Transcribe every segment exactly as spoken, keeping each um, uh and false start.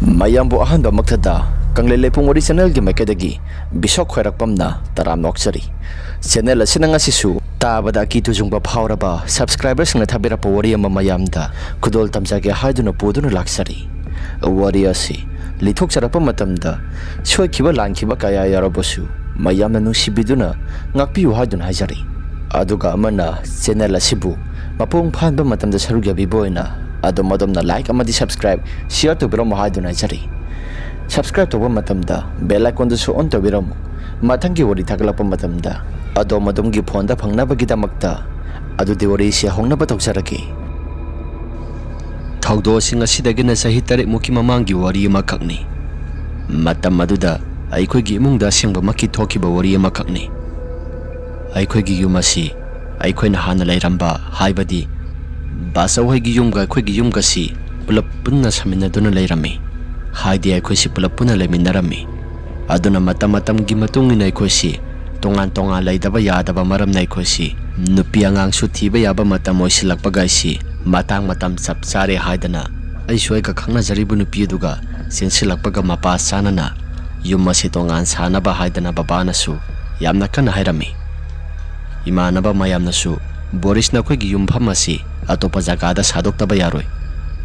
ꯃꯌꯥꯝꯕꯨ ꯑꯍꯥꯟꯕꯃꯛꯇꯗ ꯀꯪꯂꯩ ꯂꯩꯄꯨꯡ ꯋꯥꯔꯤ ꯆꯦꯅꯦꯜꯒꯤ ꯃꯥꯏꯀꯩꯗꯒꯤ ꯕꯤꯁꯣꯛ ꯈ꯭ꯋꯥꯏꯔꯥꯛꯄꯝꯅ ꯇꯔꯥꯝꯅ ꯑꯣꯛꯆꯔꯤ꯫ ꯆꯦꯅꯦꯜ ꯑꯁꯤꯅ ꯉꯁꯤꯁꯨ ꯇꯥꯕꯗ ꯑꯀꯤ ꯇꯨꯖꯨꯡꯕ ꯐꯥꯎꯔꯕ ꯁꯕꯁꯀ꯭ꯔꯥꯏꯕꯔꯁꯤꯡꯅ ꯊꯥꯕꯤꯔꯛꯄ ꯋꯥꯔꯤ ꯑꯃ ꯃꯌꯥꯝꯗ ꯈꯨꯗꯣꯜ ꯇꯝꯖꯒꯦ ꯍꯥꯏꯗꯨꯅ ꯄꯨꯗꯨꯅ ꯂꯥꯛꯆꯔꯤ꯫ ꯋꯥꯔꯤ ꯑꯁꯤ ꯂꯤꯊꯣꯛꯆꯔꯛꯄ ꯃꯇꯝꯗ ꯁꯣꯏꯈꯤꯕ ꯂꯥꯟꯈꯤꯕ ꯀꯌꯥ ꯌꯥꯎꯔꯕꯁꯨ ꯃꯌꯥꯝꯅ ꯅꯨꯡꯁꯤꯕꯤꯗꯨꯅ ꯉꯥꯛꯄꯤꯌꯨ ꯍꯥꯏꯗꯨꯅ ꯍꯥꯏꯖꯔꯤ꯫ ꯑꯗꯨꯒ ꯑꯃꯅ ꯆꯦꯅꯦꯜ ꯑꯁꯤꯕꯨ ꯃꯄꯨꯡ ꯐꯥꯍꯟꯕ ꯃꯇꯝꯗ ꯁꯔꯨꯛ ꯌꯥꯕꯤꯕ ꯑꯣꯏꯅ ꯑꯗꯣꯝ ꯑꯗꯣꯝꯅ ꯂꯥꯏꯛ ꯑꯃꯗꯤ ꯁꯕꯁꯀ꯭ꯔꯥꯏꯕ, ꯁꯤꯌꯔ ꯇꯧꯕꯤꯔꯝꯃꯨ ꯍꯥꯏꯗꯨꯅ ꯍꯥꯏꯖꯔꯤ꯫ ꯁꯕꯁꯀ꯭ꯔꯥꯏꯕ ꯇꯧꯕ ꯃꯇꯝꯗ ꯕꯦꯜ ꯑꯥꯏꯀꯣꯟꯗꯨꯁꯨ ꯑꯣꯟ ꯇꯧꯕꯤꯔꯝꯃꯨ꯫ ꯃꯊꯪꯒꯤ ꯋꯥꯔꯤ ꯊꯥꯒꯠꯂꯛꯄ ꯃꯇꯝꯗ ꯑꯗꯣꯝ ꯑꯗꯣꯝꯒꯤ ꯐꯣꯟꯗ ꯐꯪꯅꯕꯒꯤꯗꯃꯛꯇ꯫ ꯑꯗꯨꯗꯤ ꯋꯥꯔꯤꯁꯤ ꯍꯧꯅꯕ ꯇꯧꯖꯔꯒꯦ꯫ ꯊꯧꯗꯣꯛ ꯑꯁꯤ ꯉꯁꯤꯗꯒꯤꯅ ꯆꯍꯤ ꯇꯔꯦꯠꯃꯨꯛꯀꯤ ꯃꯃꯥꯡꯒꯤ ꯋꯥꯔꯤ ꯑꯃꯈꯛꯅꯤ꯫ ꯃꯇꯝ ꯑꯗꯨꯗ ꯑꯩꯈꯣꯏꯒꯤ ꯏꯃꯨꯡꯗ ꯑꯁꯦꯡꯕꯃꯛꯀꯤ ꯊꯣꯛꯈꯤꯕ ꯋꯥꯔꯤ ꯑꯃꯈꯛꯅꯤ꯫ ꯑꯩꯈꯣꯏꯒꯤ ꯌꯨꯝ ꯑꯁꯤ ꯑꯩꯈꯣꯏꯅ ꯍꯥꯟꯅ ꯂꯩꯔꯝꯕ, ꯍꯥꯏꯕꯗꯤ ꯕꯥꯆꯧ ꯍꯣꯏꯒꯤ ꯌꯨꯝꯒ ꯑꯩꯈꯣꯏꯒꯤ ꯌꯨꯝꯒꯁꯤ ꯄꯨꯂꯞ ꯄꯨꯟꯅ ꯁꯥꯃꯤꯟꯅꯗꯨꯅ ꯂꯩꯔꯝꯃꯤ꯫ ꯍꯥꯏꯗꯤ ꯑꯩꯈꯣꯏꯁꯤ ꯄꯨꯂꯞ ꯄꯨꯟꯅ ꯂꯩꯃꯤꯟꯅꯔꯝꯃꯤ꯫ ꯑꯗꯨꯅ ꯃꯇꯝ ꯃꯇꯝꯒꯤ ꯃꯇꯨꯡ ꯏꯟꯅ ꯑꯩꯈꯣꯏꯁꯤ ꯇꯣꯉꯥꯟ ꯇꯣꯉꯥꯟ ꯂꯩꯗꯕ ꯌꯥꯗꯕ ꯃꯔꯝꯅ ꯑꯩꯈꯣꯏꯁꯤ ꯅꯨꯄꯤ ꯑꯉꯥꯡꯁꯨ ꯊꯤꯕ ꯌꯥꯕ ꯃꯇꯝ ꯑꯣꯏꯁꯤꯜꯂꯛꯄꯒ ꯑꯩꯁꯤ ꯃꯇꯥꯡ ꯃꯇꯝ ꯆꯞ ꯆꯥꯔꯦ ꯍꯥꯏꯗꯅ ꯑꯩꯁꯨ ꯑꯩꯒ ꯈꯪꯅꯖꯔꯤꯕ ꯅꯨꯄꯤ ꯑꯗꯨꯒ ꯆꯦꯟꯁꯤꯜꯂꯛꯄꯒ ꯃꯄꯥ ꯆꯥꯅꯅ ꯌꯨꯝ ꯑꯁꯤ ꯇꯣꯉꯥꯟ ꯁꯥꯅꯕ ꯍꯥꯏꯗꯅ ꯕꯕꯥꯅꯁꯨ ꯌꯥꯝꯅ ꯀꯟꯅ ꯍꯥꯏꯔꯝꯃꯤ꯫ ꯏꯃꯥꯟꯅꯕ ꯃꯌꯥꯝꯅꯁꯨ, "ꯕꯣꯔꯤꯁ, ꯅꯈꯣꯏꯒꯤ ꯌꯨꯝꯐꯝ ꯑꯁꯤ ꯑꯇꯣꯞꯄ ꯖꯒꯥꯗ ꯁꯥꯗꯣꯛꯇꯕ ꯌꯥꯔꯣꯏ꯫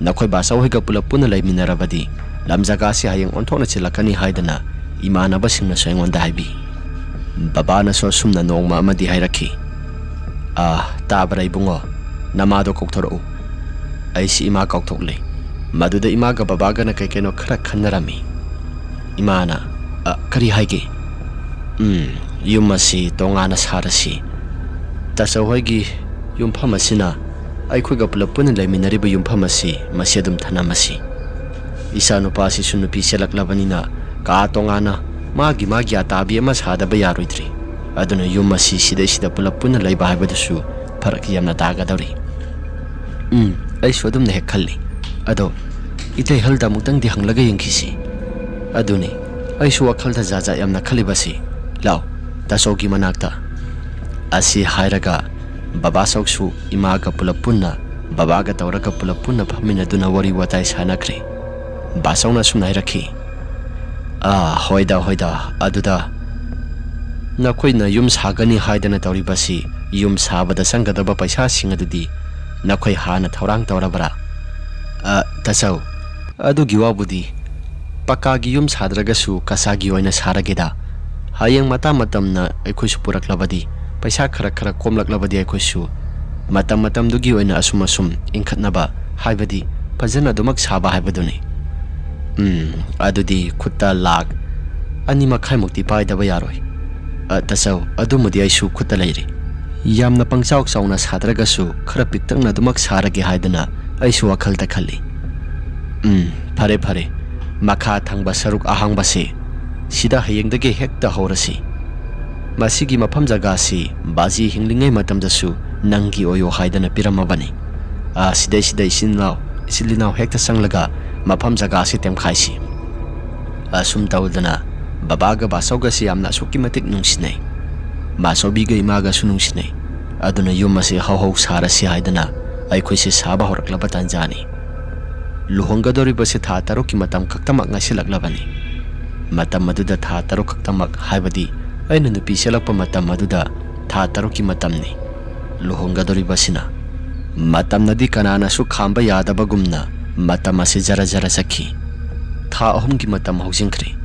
ꯅꯈꯣꯏ ꯕꯥꯆꯧ ꯍꯣꯏꯒ ꯄꯨꯂꯞ ꯄꯨꯟꯅ ꯂꯩꯃꯤꯟꯅꯔꯕꯗꯤ ꯂꯝ ꯖꯒꯥꯁꯤ ꯍꯌꯦꯡ ꯑꯣꯟꯊꯣꯛꯅ ꯆꯤꯜꯂꯛꯀꯅꯤ" ꯍꯥꯏꯗꯅ ꯏꯃꯥꯟꯅꯕꯁꯤꯡꯅꯁꯨ ꯑꯩꯉꯣꯟꯗ ꯍꯥꯏꯕꯤ꯫ ꯕꯕꯥꯅꯁꯨ ꯑꯁꯨꯝꯅ ꯅꯣꯡꯃ ꯑꯃꯗꯤ ꯍꯥꯏꯔꯛꯈꯤ, "ꯑꯥ, ꯇꯥꯕ꯭ꯔꯥ ꯏꯕꯨꯡꯉꯣ? ꯅꯃꯥꯗꯣ ꯀꯧꯊꯣꯔꯛꯎ꯫" ꯑꯩꯁꯤ ꯏꯃꯥ ꯀꯧꯊꯣꯛꯂꯦ꯫ ꯃꯗꯨꯗ ꯏꯃꯥꯒ ꯕꯕꯥꯒꯅ ꯀꯩ ꯀꯩꯅꯣ ꯈꯔ ꯈꯟꯅꯔꯝꯃꯤ꯫ ꯏꯃꯥꯅ, "ꯑ, ꯀꯔꯤ ꯍꯥꯏꯒꯦ?" "ꯎꯝ, ꯌꯨꯝ ꯑꯁꯤ ꯇꯣꯉꯥꯟꯅ ꯁꯥꯔꯁꯤ꯫ ꯇꯥꯆꯧ ꯍꯣꯏꯒꯤ ꯌꯨꯝꯐꯝ ꯑꯁꯤꯅ ꯑꯩꯈꯣꯏꯒ ꯄꯨꯂꯞ ꯄꯨꯟꯅ ꯂꯩꯃꯤꯟꯅꯔꯤꯕ ꯌꯨꯝꯐꯝ ꯑꯁꯤ ꯃꯁꯤ ꯑꯗꯨꯝ ꯊꯅꯝꯃꯁꯤ꯫ ꯏꯆꯥꯅꯨꯄꯥꯁꯤꯁꯨ ꯅꯨꯄꯤ ꯆꯦꯜꯂꯛꯂꯕꯅꯤꯅ ꯀꯥ ꯇꯣꯉꯥꯟꯅ ꯃꯥꯒꯤ ꯃꯥꯒꯤ ꯑꯇꯥꯕꯤ ꯑꯃ ꯁꯥꯗꯕ ꯌꯥꯔꯣꯏꯗ꯭ꯔꯤ꯫ ꯑꯗꯨꯅ ꯌꯨꯝ ꯑꯁꯤ ꯁꯤꯗꯩꯁꯤꯗ ꯄꯨꯂꯞ ꯄꯨꯟꯅ ꯂꯩꯕ ꯍꯥꯏꯕꯗꯨꯁꯨ ꯐꯔꯛ ꯌꯥꯝꯅ ꯇꯥꯒꯗꯧꯔꯤ꯫" "ꯎꯝ, ꯑꯩꯁꯨ ꯑꯗꯨꯝꯅ ꯍꯦꯛ ꯈꯜꯂꯤ꯫ ꯑꯗꯣ ꯏꯇꯩ ꯍꯜꯗ ꯑꯃꯨꯛꯇꯪꯗꯤ ꯍꯪꯂꯒ ꯌꯦꯡꯈꯤꯁꯤ꯫" "ꯑꯗꯨꯅꯤ, ꯑꯩꯁꯨ ꯋꯥꯈꯜꯗ ꯖꯥꯠ ꯖꯥꯠ ꯌꯥꯝꯅ ꯈꯜꯂꯤꯕꯁꯤ꯫ ꯂꯥꯎ, ꯇꯥꯆꯧꯒꯤ ꯃꯅꯥꯛꯇ꯫" ꯑꯁꯤ ꯍꯥꯏꯔꯒ ꯕꯕꯥꯆꯧꯁꯨ ꯏꯃꯥꯒ ꯄꯨꯂꯞ ꯄꯨꯟꯅ, ꯕꯕꯥꯒ ꯇꯧꯔꯒ ꯄꯨꯂꯞ ꯄꯨꯟꯅ ꯐꯝꯃꯤꯟꯅꯗꯨꯅ ꯋꯥꯔꯤ ꯋꯥꯇꯥꯏ ꯁꯥꯟꯅꯈ꯭ꯔꯦ꯫ ꯕꯥꯆꯧꯅ ꯑꯁꯨꯝꯅ ꯍꯥꯏꯔꯛꯈꯤ, "ꯑꯥ, ꯍꯣꯏꯗ, ꯍꯣꯏꯗ, ꯑꯗꯨꯗ ꯅꯈꯣꯏꯅ ꯌꯨꯝ ꯁꯥꯒꯅꯤ ꯍꯥꯏꯗꯅ ꯇꯧꯔꯤꯕꯁꯤ, ꯌꯨꯝ ꯁꯥꯕꯗ ꯆꯪꯒꯗꯕ ꯄꯩꯁꯥꯁꯤꯡ ꯑꯗꯨꯗꯤ ꯅꯈꯣꯏ ꯍꯥꯟꯅ ꯊꯧꯔꯥꯡ ꯇꯧꯔꯕ꯭ꯔꯥ?" "ꯑ, ꯇꯥꯆꯧ, ꯑꯗꯨꯒꯤ ꯋꯥꯕꯨꯗꯤ ꯄꯀꯥꯒꯤ ꯌꯨꯝ ꯁꯥꯗ꯭ꯔꯒꯁꯨ ꯀꯆꯥꯒꯤ ꯑꯣꯏꯅ ꯁꯥꯔꯒꯦꯗ꯫ ꯍꯌꯦꯡ ꯃꯇꯥꯡ ꯃꯇꯝꯅ ꯑꯩꯈꯣꯏꯁꯨ ꯄꯨꯔꯛꯂꯕꯗꯤ, ꯄꯩꯁꯥ ꯈꯔ ꯈꯔ ꯀꯣꯝꯂꯛꯂꯕꯗꯤ ꯑꯩꯈꯣꯏꯁꯨ ꯃꯇꯝ ꯃꯇꯝꯗꯨꯒꯤ ꯑꯣꯏꯅ ꯑꯁꯨꯝ ꯑꯁꯨꯝ ꯏꯟꯈꯠꯅꯕ, ꯍꯥꯏꯕꯗꯤ ꯐꯖꯅ ꯑꯗꯨꯃꯛ ꯁꯥꯕ ꯍꯥꯏꯕꯗꯨꯅꯤ꯫ ꯎꯝ, ꯑꯗꯨꯗꯤ ꯈꯨꯠꯇ ꯂꯥꯛ ꯑꯅꯤ ꯃꯈꯥꯏꯃꯨꯛꯇꯤ ꯄꯥꯏꯗꯕ ꯌꯥꯔꯣꯏ꯫ ꯑ, ꯇꯥꯆꯧ, ꯑꯗꯨꯃꯗꯤ ꯑꯩꯁꯨ ꯈꯨꯠꯇ ꯂꯩꯔꯤ꯫ ꯌꯥꯝꯅ ꯄꯪꯆꯥꯎ ꯆꯥꯎꯅ ꯁꯥꯗ꯭ꯔꯒꯁꯨ ꯈꯔ ꯄꯤꯛꯇꯛꯅ ꯑꯗꯨꯃꯛ ꯁꯥꯔꯒꯦ ꯍꯥꯏꯗꯅ ꯑꯩꯁꯨ ꯋꯥꯈꯜꯗ ꯈꯜꯂꯤ꯫ ꯎꯝ, ꯐꯔꯦ, ꯐꯔꯦ꯫ ꯃꯈꯥ ꯊꯪꯕ ꯁꯔꯨꯛ ꯑꯍꯥꯡꯕꯁꯤ, ꯁꯤꯗ ꯍꯌꯦꯡꯗꯒꯤ ꯍꯦꯛꯇ ꯍꯧꯔꯁꯤ꯫ ꯃꯁꯤꯒꯤ ꯃꯐꯝ ꯖꯒꯥꯁꯤ ꯕꯥꯖꯤ ꯍꯤꯡꯂꯤꯉꯩ ꯃꯇꯝꯗꯁꯨ ꯅꯪꯒꯤ ꯑꯣꯏꯌꯣ ꯍꯥꯏꯗꯅ ꯄꯤꯔꯝꯃꯕꯅꯤ꯫ ꯑꯥ, ꯁꯤꯗꯩꯁꯤꯗ ꯏꯆꯤꯟ ꯏꯅꯥꯎ, ꯏꯆꯤꯜ ꯏꯅꯥꯎ ꯍꯦꯛꯇ ꯆꯪꯂꯒ ꯃꯐꯝ ꯖꯒꯥꯁꯤ ꯇꯦꯝꯈꯥꯏꯁꯤ꯫" ꯑꯁꯨꯝ ꯇꯧꯗꯅ ꯕꯕꯥꯒ ꯕꯥꯆꯧꯒꯁꯤ ꯌꯥꯝꯅ ꯑꯁꯨꯛꯀꯤ ꯃꯇꯤꯛ ꯅꯨꯡꯁꯤꯅꯩ꯫ ꯃꯥꯆꯧꯕꯤꯒ ꯏꯃꯥꯒꯁꯨ ꯅꯨꯡꯁꯤꯅꯩ꯫ ꯑꯗꯨꯅ ꯌꯨꯝ ꯑꯁꯤ ꯍꯧ ꯍꯧ ꯁꯥꯔꯁꯤ ꯍꯥꯏꯗꯅ ꯑꯩꯈꯣꯏꯁꯤ ꯁꯥꯕ ꯍꯧꯔꯛꯂꯕ ꯇꯥꯟꯖꯥꯅꯤ꯫ ꯂꯨꯍꯣꯡꯒꯗꯧꯔꯤꯕꯁꯤ ꯊꯥ ꯇꯔꯨꯛꯀꯤ ꯃꯇꯝ ꯈꯛꯇꯃꯛ ꯉꯥꯏꯁꯤꯜꯂꯛꯂꯕꯅꯤ꯫ ꯃꯇꯝ ꯑꯗꯨꯗ ꯊꯥ ꯇꯔꯨꯛ ꯈꯛꯇꯃꯛ, ꯍꯥꯏꯕꯗꯤ ꯑꯩꯅ ꯅꯨꯄꯤ ꯆꯦꯜꯂꯛꯄ ꯃꯇꯝ ꯑꯗꯨꯗ ꯊꯥ ꯇꯔꯨꯛꯀꯤ ꯃꯇꯝꯅꯤ꯫ ꯂꯨꯍꯣꯡꯒꯗꯧꯔꯤꯕꯁꯤꯅ꯫ ꯃꯇꯝꯅꯗꯤ ꯀꯅꯥꯅꯁꯨ ꯈꯥꯝꯕ ꯌꯥꯗꯕꯒꯨꯝꯅ ꯃꯇꯝ ꯑꯁꯤ ꯖꯔ ꯖꯔ ꯆꯠꯈꯤ꯫ ꯊꯥ ꯑꯍꯨꯝꯒꯤ ꯃꯇꯝ ꯍꯧꯖꯤꯟꯈ꯭ꯔꯦ꯫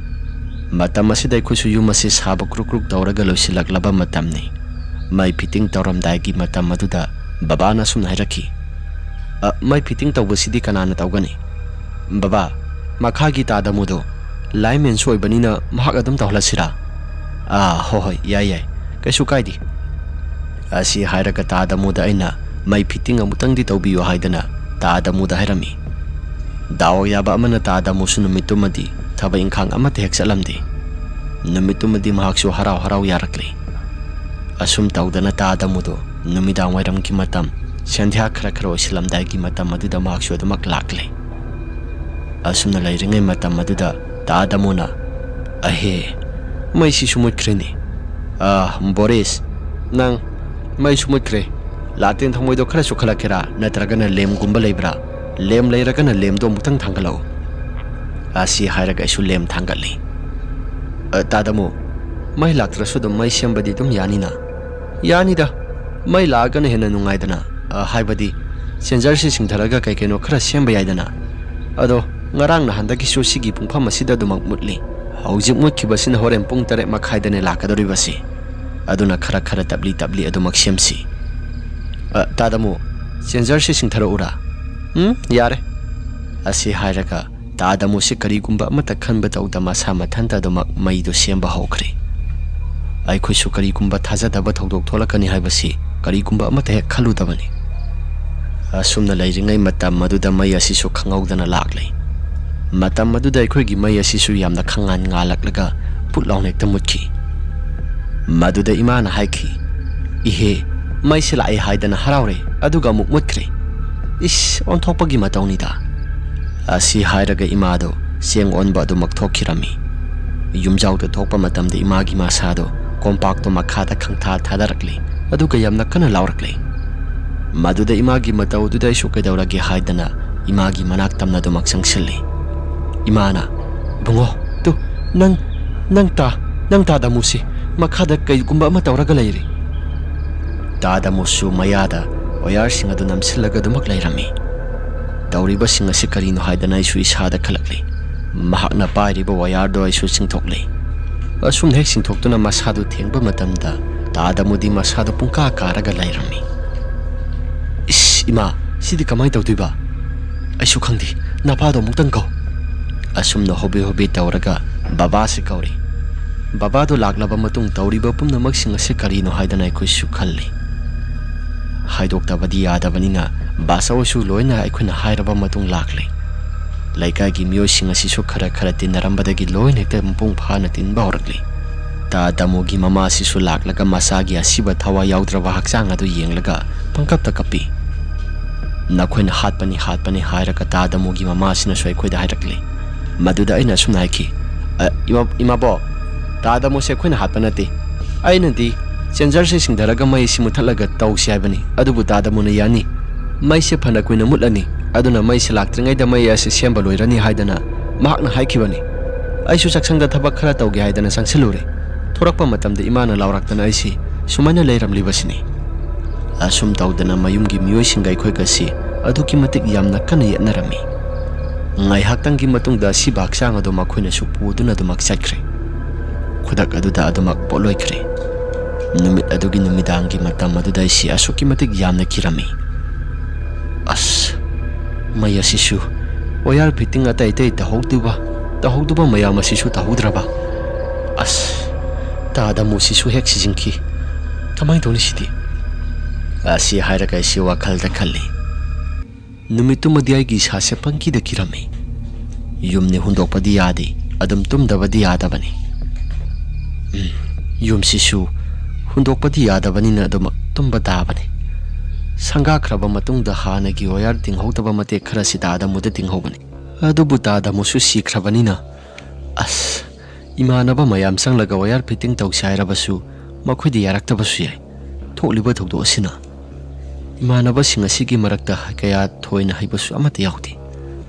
ꯃꯇꯝ ꯑꯁꯤꯗ ꯑꯩꯈꯣꯏꯁꯨ ꯌꯨꯝ ꯑꯁꯤ ꯁꯥꯕ ꯀ꯭ꯔꯨꯛ ꯀ꯭ꯔꯨꯛ ꯇꯧꯔꯒ ꯂꯣꯏꯁꯤꯜꯂꯛꯂꯕ ꯃꯇꯝꯅꯤ꯫ ꯃꯩ ꯐꯤꯠꯇꯤꯡ ꯇꯧꯔꯝꯗꯥꯏꯒꯤ ꯃꯇꯝ ꯑꯗꯨꯗ ꯕꯕꯥꯅ ꯑꯁꯨꯝꯅ ꯍꯥꯏꯔꯛꯈꯤ, "ꯑ, ꯃꯩ ꯐꯤꯠꯇꯤꯡ ꯇꯧꯕꯁꯤꯗꯤ ꯀꯅꯥꯅ ꯇꯧꯒꯅꯤ?" "ꯕꯕꯥ, ꯃꯈꯥꯒꯤ ꯇꯥ ꯗꯃꯨꯗꯣ ꯂꯥꯏꯟꯃꯦꯟꯁꯨ ꯑꯣꯏꯕꯅꯤꯅ ꯃꯍꯥꯛ ꯑꯗꯨꯝ ꯇꯧꯍꯜꯂꯁꯤꯔꯥ?" "ꯑꯥ, ꯍꯣꯏ, ꯍꯣꯏ, ꯌꯥꯏ, ꯌꯥꯏ, ꯀꯩꯁꯨ ꯀꯥꯏꯗꯦ꯫" ꯑꯁꯤ ꯍꯥꯏꯔꯒ ꯇꯥ ꯗꯃꯨꯗ ꯑꯩꯅ ꯃꯩ ꯐꯤꯠꯇꯤꯡ ꯑꯃꯨꯛꯇꯪꯗꯤ ꯇꯧꯕꯤꯌꯨ ꯍꯥꯏꯗꯅ ꯇꯥ ꯗꯃꯨꯗ ꯍꯥꯏꯔꯝꯃꯤ꯫ ꯗꯥꯎ ꯌꯥꯕ ꯑꯃꯅ ꯇꯥ ꯗꯃꯨꯁꯨ ꯅꯨꯃꯤꯠꯇꯨꯃꯗꯤ ꯊꯕꯛ ꯏꯪꯈꯥꯡ ꯑꯃꯠꯇ ꯍꯦꯛ ꯆꯠꯂꯝꯗꯦ꯫ ꯅꯨꯃꯤꯠꯇꯨꯃꯗꯤ ꯃꯍꯥꯛꯁꯨ ꯍꯔꯥꯎ ꯍꯔꯥꯎ ꯌꯥꯔꯛꯂꯦ꯫ ꯑꯁꯨꯝ ꯇꯧꯗꯅ ꯇꯥ ꯗꯃꯨꯗꯣ ꯅꯨꯃꯤꯗꯥꯡ ꯋꯥꯏꯔꯝꯒꯤ ꯃꯇꯝ, ꯁꯟꯙ꯭ꯌꯥ ꯈꯔ ꯈꯔ ꯑꯣꯏꯁꯤꯜꯂꯝꯗꯥꯏꯒꯤ ꯃꯇꯝ ꯑꯗꯨꯗ ꯃꯍꯥꯛꯁꯨ ꯑꯗꯨꯃꯛ ꯂꯥꯛꯂꯦ꯫ ꯑꯁꯨꯝꯅ ꯂꯩꯔꯤꯉꯩ ꯃꯇꯝ ꯑꯗꯨꯗ ꯇꯥ ꯗꯃꯨꯅ, "ꯑꯍꯦ, ꯃꯩꯁꯤꯁꯨ ꯃꯨꯠꯈ꯭ꯔꯦꯅꯦ꯫ ꯑꯥ, ꯕꯣꯔꯤꯁ, ꯅꯪ ꯃꯩꯁꯨ ꯃꯨꯠꯈ꯭ꯔꯦ꯫ ꯂꯥꯇꯦꯟ ꯊꯥꯎꯃꯩꯗꯣ ꯈꯔ ꯆꯨꯈꯠꯂꯛꯀꯦꯔꯥ? ꯅꯠꯇ꯭ꯔꯒꯅ ꯂꯦꯝꯒꯨꯝꯕ ꯂꯩꯕ꯭ꯔꯥ? ꯂꯦꯝ ꯂꯩꯔꯒꯅ ꯂꯦꯝꯗꯣ ꯑꯃꯨꯛꯇꯪ ꯊꯥꯡꯒꯠꯂꯛꯎ꯫" ꯑꯁꯤ ꯍꯥꯏꯔꯒ ꯑꯩꯁꯨ ꯂꯦꯝ ꯊꯥꯡꯒꯠꯂꯤ꯫ "ꯑ, ꯇꯥꯗꯃꯨ, ꯃꯩ ꯂꯥꯛꯇ꯭ꯔꯁꯨ ꯑꯗꯨꯝ ꯃꯩ ꯁꯦꯝꯕꯗꯤ ꯑꯗꯨꯝ ꯌꯥꯅꯤꯅ?" "ꯌꯥꯅꯤꯗ, ꯃꯩ ꯂꯥꯛꯑꯒꯅ ꯍꯦꯟꯅ ꯅꯨꯡꯉꯥꯏꯗꯅ꯫ ꯑ, ꯍꯥꯏꯕꯗꯤ ꯆꯦꯟꯖꯔꯁꯤ ꯁꯤꯡꯊꯔꯒ ꯀꯩ ꯀꯩꯅꯣ ꯈꯔ ꯁꯦꯝꯕ ꯌꯥꯏꯗꯅ꯫ ꯑꯗꯣ ꯉꯔꯥꯡ ꯅꯍꯥꯟꯗꯒꯤꯁꯨ ꯁꯤꯒꯤ ꯄꯨꯡꯐꯝ ꯑꯁꯤꯗ ꯑꯗꯨꯃꯛ ꯃꯨꯠꯂꯤ꯫ ꯍꯧꯖꯤꯛ ꯃꯨꯠꯈꯤꯕꯁꯤꯅ ꯍꯣꯔꯦꯟ ꯄꯨꯡ ꯇꯔꯦꯠ ꯃꯈꯥꯏꯗꯅꯦ ꯂꯥꯛꯀꯗꯧꯔꯤꯕꯁꯤ꯫ ꯑꯗꯨꯅ ꯈꯔ ꯈꯔ ꯇꯞꯂꯤ ꯇꯞꯂꯤ ꯑꯗꯨꯃꯛ ꯁꯦꯝꯁꯤ꯫ ꯑ, ꯇꯥꯗꯃꯨ, ꯆꯦꯟꯖꯔꯁꯤ ꯁꯤꯡꯊꯔꯛꯎꯔꯥ?" "ꯎꯝ, ꯌꯥꯔꯦ꯫" ꯑꯁꯤ ꯍꯥꯏꯔꯒ ꯇꯥꯗꯃꯨꯁꯤ ꯀꯔꯤꯒꯨꯝꯕ ꯑꯃꯠꯇ ꯈꯟꯕ ꯇꯧꯗ ꯃꯁꯥ ꯃꯊꯟꯇ ꯑꯗꯨꯃꯛ ꯃꯩꯗꯨ ꯁꯦꯝꯕ ꯍꯧꯈ꯭ꯔꯦ꯫ ꯑꯩꯈꯣꯏꯁꯨ ꯀꯔꯤꯒꯨꯝꯕ ꯊꯥꯖꯗꯕ ꯊꯧꯗꯣꯛ ꯊꯣꯛꯂꯛꯀꯅꯤ ꯍꯥꯏꯕꯁꯤ ꯀꯔꯤꯒꯨꯝꯕ ꯑꯃꯠꯇ ꯍꯦꯛ ꯈꯜꯂꯨꯗꯕꯅꯤ꯫ ꯑꯁꯨꯝꯅ ꯂꯩꯔꯤꯉꯩ ꯃꯇꯝ ꯑꯗꯨꯗ ꯃꯩ ꯑꯁꯤꯁꯨ ꯈꯪꯍꯧꯗꯅ ꯂꯥꯛꯂꯦ꯫ ꯃꯇꯝ ꯑꯗꯨꯗ ꯑꯩꯈꯣꯏꯒꯤ ꯃꯩ ꯑꯁꯤꯁꯨ ꯌꯥꯝꯅ ꯈꯪꯉꯥꯟ ꯉꯥꯜꯂꯛꯂꯒ ꯄꯨꯠ ꯂꯥꯎꯅ ꯍꯦꯛꯇ ꯃꯨꯠꯈꯤ꯫ ꯃꯗꯨꯗ ꯏꯃꯥꯅ ꯍꯥꯏꯈꯤ, "ꯏꯍꯦ, ꯃꯩꯁꯦ ꯂꯥꯛꯑꯦ ꯍꯥꯏꯗꯅ ꯍꯔꯥꯎꯔꯦ, ꯑꯗꯨꯒ ꯑꯃꯨꯛ ꯃꯨꯠꯈ꯭ꯔꯦ꯫ ꯏꯁ, ꯑꯣꯟꯊꯣꯛꯄꯒꯤ ꯃꯇꯧꯅꯤꯗ꯫" ꯑꯁꯤ ꯍꯥꯏꯔꯒ ꯏꯃꯥꯗꯣ ꯆꯦꯡ ꯑꯣꯟꯕ ꯑꯗꯨꯃꯛ ꯊꯣꯛꯈꯤꯔꯝꯃꯤ꯫ ꯌꯨꯝꯖꯥꯎꯗ ꯊꯣꯛꯄ ꯃꯇꯝꯗ ꯏꯃꯥꯒꯤ ꯃꯁꯥꯗꯣ ꯀꯣꯝꯄꯥꯛꯇꯣ ꯃꯈꯥꯗ ꯈꯪꯊꯥ ꯊꯥꯗꯔꯛꯂꯤ, ꯑꯗꯨꯒ ꯌꯥꯝꯅ ꯀꯟꯅ ꯂꯥꯎꯔꯛꯂꯤ꯫ ꯃꯗꯨꯗ ꯏꯃꯥꯒꯤ ꯃꯇꯧꯗꯨꯗ ꯑꯩꯁꯨ ꯀꯩꯗꯧꯔꯒꯦ ꯍꯥꯏꯗꯅ ꯏꯃꯥꯒꯤ ꯃꯅꯥꯛ ꯇꯝꯅ ꯑꯗꯨꯃꯛ ꯆꯪꯁꯤꯜꯂꯤ꯫ ꯏꯃꯥꯅ, "ꯏꯕꯨꯡꯉꯣ, ꯇꯨ, ꯅꯪ, ꯅꯪ ꯇꯥ, ꯅꯪ ꯇꯥꯗꯃꯨꯁꯤ ꯃꯈꯥꯗ ꯀꯩꯒꯨꯝꯕ ꯑꯃ ꯇꯧꯔꯒ ꯂꯩꯔꯤ꯫" ꯇꯥꯗꯃꯨꯁꯨ ꯃꯌꯥꯗ ꯋꯥꯌꯔꯁꯤꯡ ꯑꯗꯨ ꯅꯝꯁꯤꯜꯂꯒ ꯑꯗꯨꯃꯛ ꯂꯩꯔꯝꯃꯤ꯫ ꯇꯧꯔꯤꯕꯁꯤꯡ ꯑꯁꯤ ꯀꯔꯤꯅꯣ ꯍꯥꯏꯗꯅ ꯑꯩꯁꯨ ꯏꯁꯥꯗ ꯈꯜꯂꯛꯂꯤ꯫ ꯃꯍꯥꯛꯅ ꯄꯥꯏꯔꯤꯕ ꯋꯥꯌꯔꯗꯣ ꯑꯩꯁꯨ ꯆꯤꯡꯊꯣꯛꯂꯦ꯫ ꯑꯁꯨꯝꯅ ꯍꯦꯛ ꯆꯤꯡꯊꯣꯛꯇꯨꯅ ꯃꯁꯥꯗꯨ ꯊꯦꯡꯕ ꯃꯇꯝꯗ ꯇꯥꯗꯃꯨꯗꯤ ꯃꯁꯥꯗꯨ ꯄꯨꯡꯀꯥ ꯀꯥꯔꯒ ꯂꯩꯔꯝꯃꯤ꯫ "ꯏꯁ, ꯏꯃꯥ, ꯁꯤꯗꯤ ꯀꯃꯥꯏꯅ ꯇꯧꯗꯣꯏꯕ? ꯑꯩꯁꯨ ꯈꯪꯗꯦ, ꯅꯄꯥꯗꯣ ꯑꯃꯨꯛꯇꯪ ꯀꯧ꯫" ꯑꯁꯨꯝꯅ ꯍꯣꯕꯦ ꯍꯣꯕꯦ ꯇꯧꯔꯒ ꯕꯕꯥꯁꯤ ꯀꯧꯔꯤ꯫ ꯕꯕꯥꯗꯣ ꯂꯥꯛꯂꯕ ꯃꯇꯨꯡ ꯇꯧꯔꯤꯕ ꯄꯨꯝꯅꯃꯛꯁꯤꯡ ꯑꯁꯤ ꯀꯔꯤꯅꯣ ꯍꯥꯏꯗꯅ ꯑꯩꯈꯣꯏꯁꯨ ꯈꯜꯂꯤ꯫ ꯍꯥꯏꯗꯣꯛꯇꯕꯗꯤ ꯌꯥꯗꯕꯅꯤꯅ ꯕꯥꯆꯧꯁꯨ ꯂꯣꯏꯅ ꯑꯩꯈꯣꯏꯅ ꯍꯥꯏꯔꯕ ꯃꯇꯨꯡ ꯂꯥꯛꯂꯦ꯫ ꯂꯩꯀꯥꯏꯒꯤ ꯃꯤꯑꯣꯏꯁꯤꯡ ꯑꯁꯤꯁꯨ ꯈꯔ ꯈꯔ ꯇꯤꯟꯅꯔꯝꯕꯗꯒꯤ ꯂꯣꯏꯅ ꯍꯦꯛꯇ ꯃꯄꯨꯡ ꯐꯥꯅ ꯇꯤꯟꯕ ꯍꯧꯔꯛꯂꯤ꯫ ꯇꯥꯗꯃꯨꯒꯤ ꯃꯃꯥꯁꯤꯁꯨ ꯂꯥꯛꯂꯒ ꯃꯆꯥꯒꯤ ꯑꯁꯤꯕ ꯊꯋꯥꯏ ꯌꯥꯎꯗ꯭ꯔꯕ ꯍꯛꯆꯥꯡ ꯑꯗꯨ ꯌꯦꯡꯂꯒ ꯄꯪꯀꯞꯇ ꯀꯞꯄꯤ꯫ "ꯅꯈꯣꯏꯅ ꯍꯥꯠꯄꯅꯤ, ꯍꯥꯠꯄꯅꯤ" ꯍꯥꯏꯔꯒ ꯇꯥꯗꯃꯨꯒꯤ ꯃꯃꯥꯁꯤꯅꯁꯨ ꯑꯩꯈꯣꯏꯗ ꯍꯥꯏꯔꯛꯂꯤ꯫ ꯃꯗꯨꯗ ꯑꯩꯅ ꯑꯁꯨꯝꯅ ꯍꯥꯏꯈꯤ, "ꯑ, ꯏꯃꯥ-, ꯏꯃꯥꯕꯣꯛ, ꯇꯥꯗꯃꯨꯁꯦ ꯑꯩꯈꯣꯏꯅ ꯍꯥꯠꯄ ꯅꯠꯇꯦ꯫ ꯑꯩꯅꯗꯤ ꯆꯦꯟꯖꯔꯁꯦ ꯁꯤꯡꯊꯔꯒ ꯃꯩ ꯑꯁꯤ ꯃꯨꯊꯠꯂꯒ ꯇꯧꯁꯤ ꯍꯥꯏꯕꯅꯤ, ꯑꯗꯨꯕꯨ ꯇꯥꯗꯃꯨꯅ ꯌꯥꯅꯤ꯫ ꯃꯩꯁꯦ ꯐꯅ ꯀꯨꯏꯅ ꯃꯨꯠꯂꯅꯤ, ꯑꯗꯨꯅ ꯃꯩꯁꯦ ꯂꯥꯛꯇ꯭ꯔꯤꯉꯩꯗ ꯃꯩ ꯑꯁꯤ ꯁꯦꯝꯕ ꯂꯣꯏꯔꯅꯤ ꯍꯥꯏꯗꯅ ꯃꯍꯥꯛꯅ ꯍꯥꯏꯈꯤꯕꯅꯤ꯫ ꯑꯩꯁꯨ ꯆꯥꯛꯁꯪꯗ ꯊꯕꯛ ꯈꯔ ꯇꯧꯒꯦ ꯍꯥꯏꯗꯅ ꯆꯪꯁꯤꯜꯂꯨꯔꯦ꯫ ꯊꯣꯔꯛꯄ ꯃꯇꯝꯗ ꯏꯃꯥꯅ ꯂꯥꯎꯔꯛꯇꯅ ꯑꯩꯁꯤ ꯁꯨꯃꯥꯏꯅ ꯂꯩꯔꯝꯂꯤꯕꯁꯤꯅꯤ꯫ ꯑꯁꯨꯝ ꯇꯧꯗꯅ ꯃꯌꯨꯝꯒꯤ ꯃꯤꯑꯣꯏꯁꯤꯡꯒ ꯑꯩꯈꯣꯏꯒꯁꯤ ꯑꯗꯨꯛꯀꯤ ꯃꯇꯤꯛ ꯌꯥꯝꯅ ꯀꯟꯅ ꯌꯦꯠꯅꯔꯝꯃꯤ꯫ ꯉꯥꯏꯍꯥꯛꯇꯪꯒꯤ ꯃꯇꯨꯡꯗ ꯑꯁꯤꯕ ꯍꯛꯆꯥꯡ ꯑꯗꯨ ꯃꯈꯣꯏꯅꯁꯨ ꯄꯨꯗꯨꯅ ꯑꯗꯨꯃꯛ ꯆꯠꯈ꯭ꯔꯦ꯫ ꯈꯨꯗꯛ ꯑꯗꯨꯗ ꯑꯗꯨꯃꯛ ꯄꯣꯠꯂꯣꯏꯈ꯭ꯔꯦ꯫ ꯅꯨꯃꯤꯠ ꯑꯗꯨꯒꯤ ꯅꯨꯃꯤꯗꯥꯡꯒꯤ ꯃꯇꯝ ꯑꯗꯨꯗ ꯑꯩꯁꯤ ꯑꯁꯨꯛꯀꯤ ꯃꯇꯤꯛ ꯌꯥꯝꯅ ꯀꯤꯔꯝꯃꯤ꯫ ꯑꯁ, ꯃꯩ ꯑꯁꯤꯁꯨ ꯋꯥꯌꯔ ꯐꯤꯠꯇꯤꯡ ꯑꯇꯩ ꯑꯇꯩ ꯇꯧꯍꯧꯗꯕ, ꯇꯧꯍꯧꯗꯕ ꯃꯌꯥꯝ ꯑꯁꯤꯁꯨ ꯇꯧꯍꯧꯗ꯭ꯔꯕ? ꯑꯁ, ꯇꯥ ꯗꯃꯨꯁꯤꯁꯨ ꯍꯦꯛ ꯁꯤꯖꯤꯟꯈꯤ꯫ ꯀꯃꯥꯏꯅ ꯇꯧꯅꯤ ꯁꯤꯗꯤ? ꯑꯁꯤ ꯍꯥꯏꯔꯒ ꯑꯩꯁꯤ ꯋꯥꯈꯜꯗ ꯈꯜꯂꯤ꯫ ꯅꯨꯃꯤꯠꯇꯨꯃꯗꯤ ꯑꯩꯒꯤ ꯏꯁꯥꯁꯦ ꯄꯪꯀꯤꯗ ꯀꯤꯔꯝꯃꯤ꯫ ꯌꯨꯝꯅꯤ ꯍꯨꯟꯗꯣꯛꯄꯗꯤ ꯌꯥꯗꯦ, ꯑꯗꯨꯝ ꯇꯨꯝꯗꯕꯗꯤ ꯌꯥꯗꯕꯅꯤ꯫ ꯎꯝ, ꯌꯨꯝꯁꯤꯁꯨ ꯍꯨꯟꯗꯣꯛꯄꯗꯤ ꯌꯥꯗꯕꯅꯤꯅ ꯑꯗꯨꯃꯛ ꯇꯨꯝꯕ ꯇꯥꯕꯅꯤ꯫ ꯁꯪꯒꯥꯈ꯭ꯔꯕ ꯃꯇꯨꯡꯗ ꯍꯥꯟꯅꯒꯤ ꯋꯥꯌꯔ ꯇꯤꯡꯍꯧꯗꯕ ꯃꯇꯦꯛ ꯈꯔꯁꯤ ꯇꯥ ꯗꯃꯨꯗ ꯇꯤꯡꯍꯧꯕꯅꯤ꯫ ꯑꯗꯨꯕꯨ ꯇꯥ ꯗꯃꯨꯁꯨ ꯁꯤꯈ꯭ꯔꯕꯅꯤꯅ, ꯑꯁ, ꯏꯃꯥꯟꯅꯕ ꯃꯌꯥꯝ ꯆꯪꯂꯒ ꯋꯥꯌꯔ ꯐꯤꯠꯇꯤꯡ ꯇꯧꯁꯤ ꯍꯥꯏꯔꯕꯁꯨ ꯃꯈꯣꯏꯗꯤ ꯌꯥꯔꯛꯇꯕꯁꯨ ꯌꯥꯏ꯫ ꯊꯣꯛꯂꯤꯕ ꯊꯧꯗꯣꯛ ꯑꯁꯤꯅ ꯏꯃꯥꯟꯅꯕꯁꯤꯡ ꯑꯁꯤꯒꯤ ꯃꯔꯛꯇ ꯀꯌꯥ ꯊꯣꯏꯅ ꯍꯩꯕꯁꯨ ꯑꯃꯠꯇ ꯌꯥꯎꯗꯦ꯫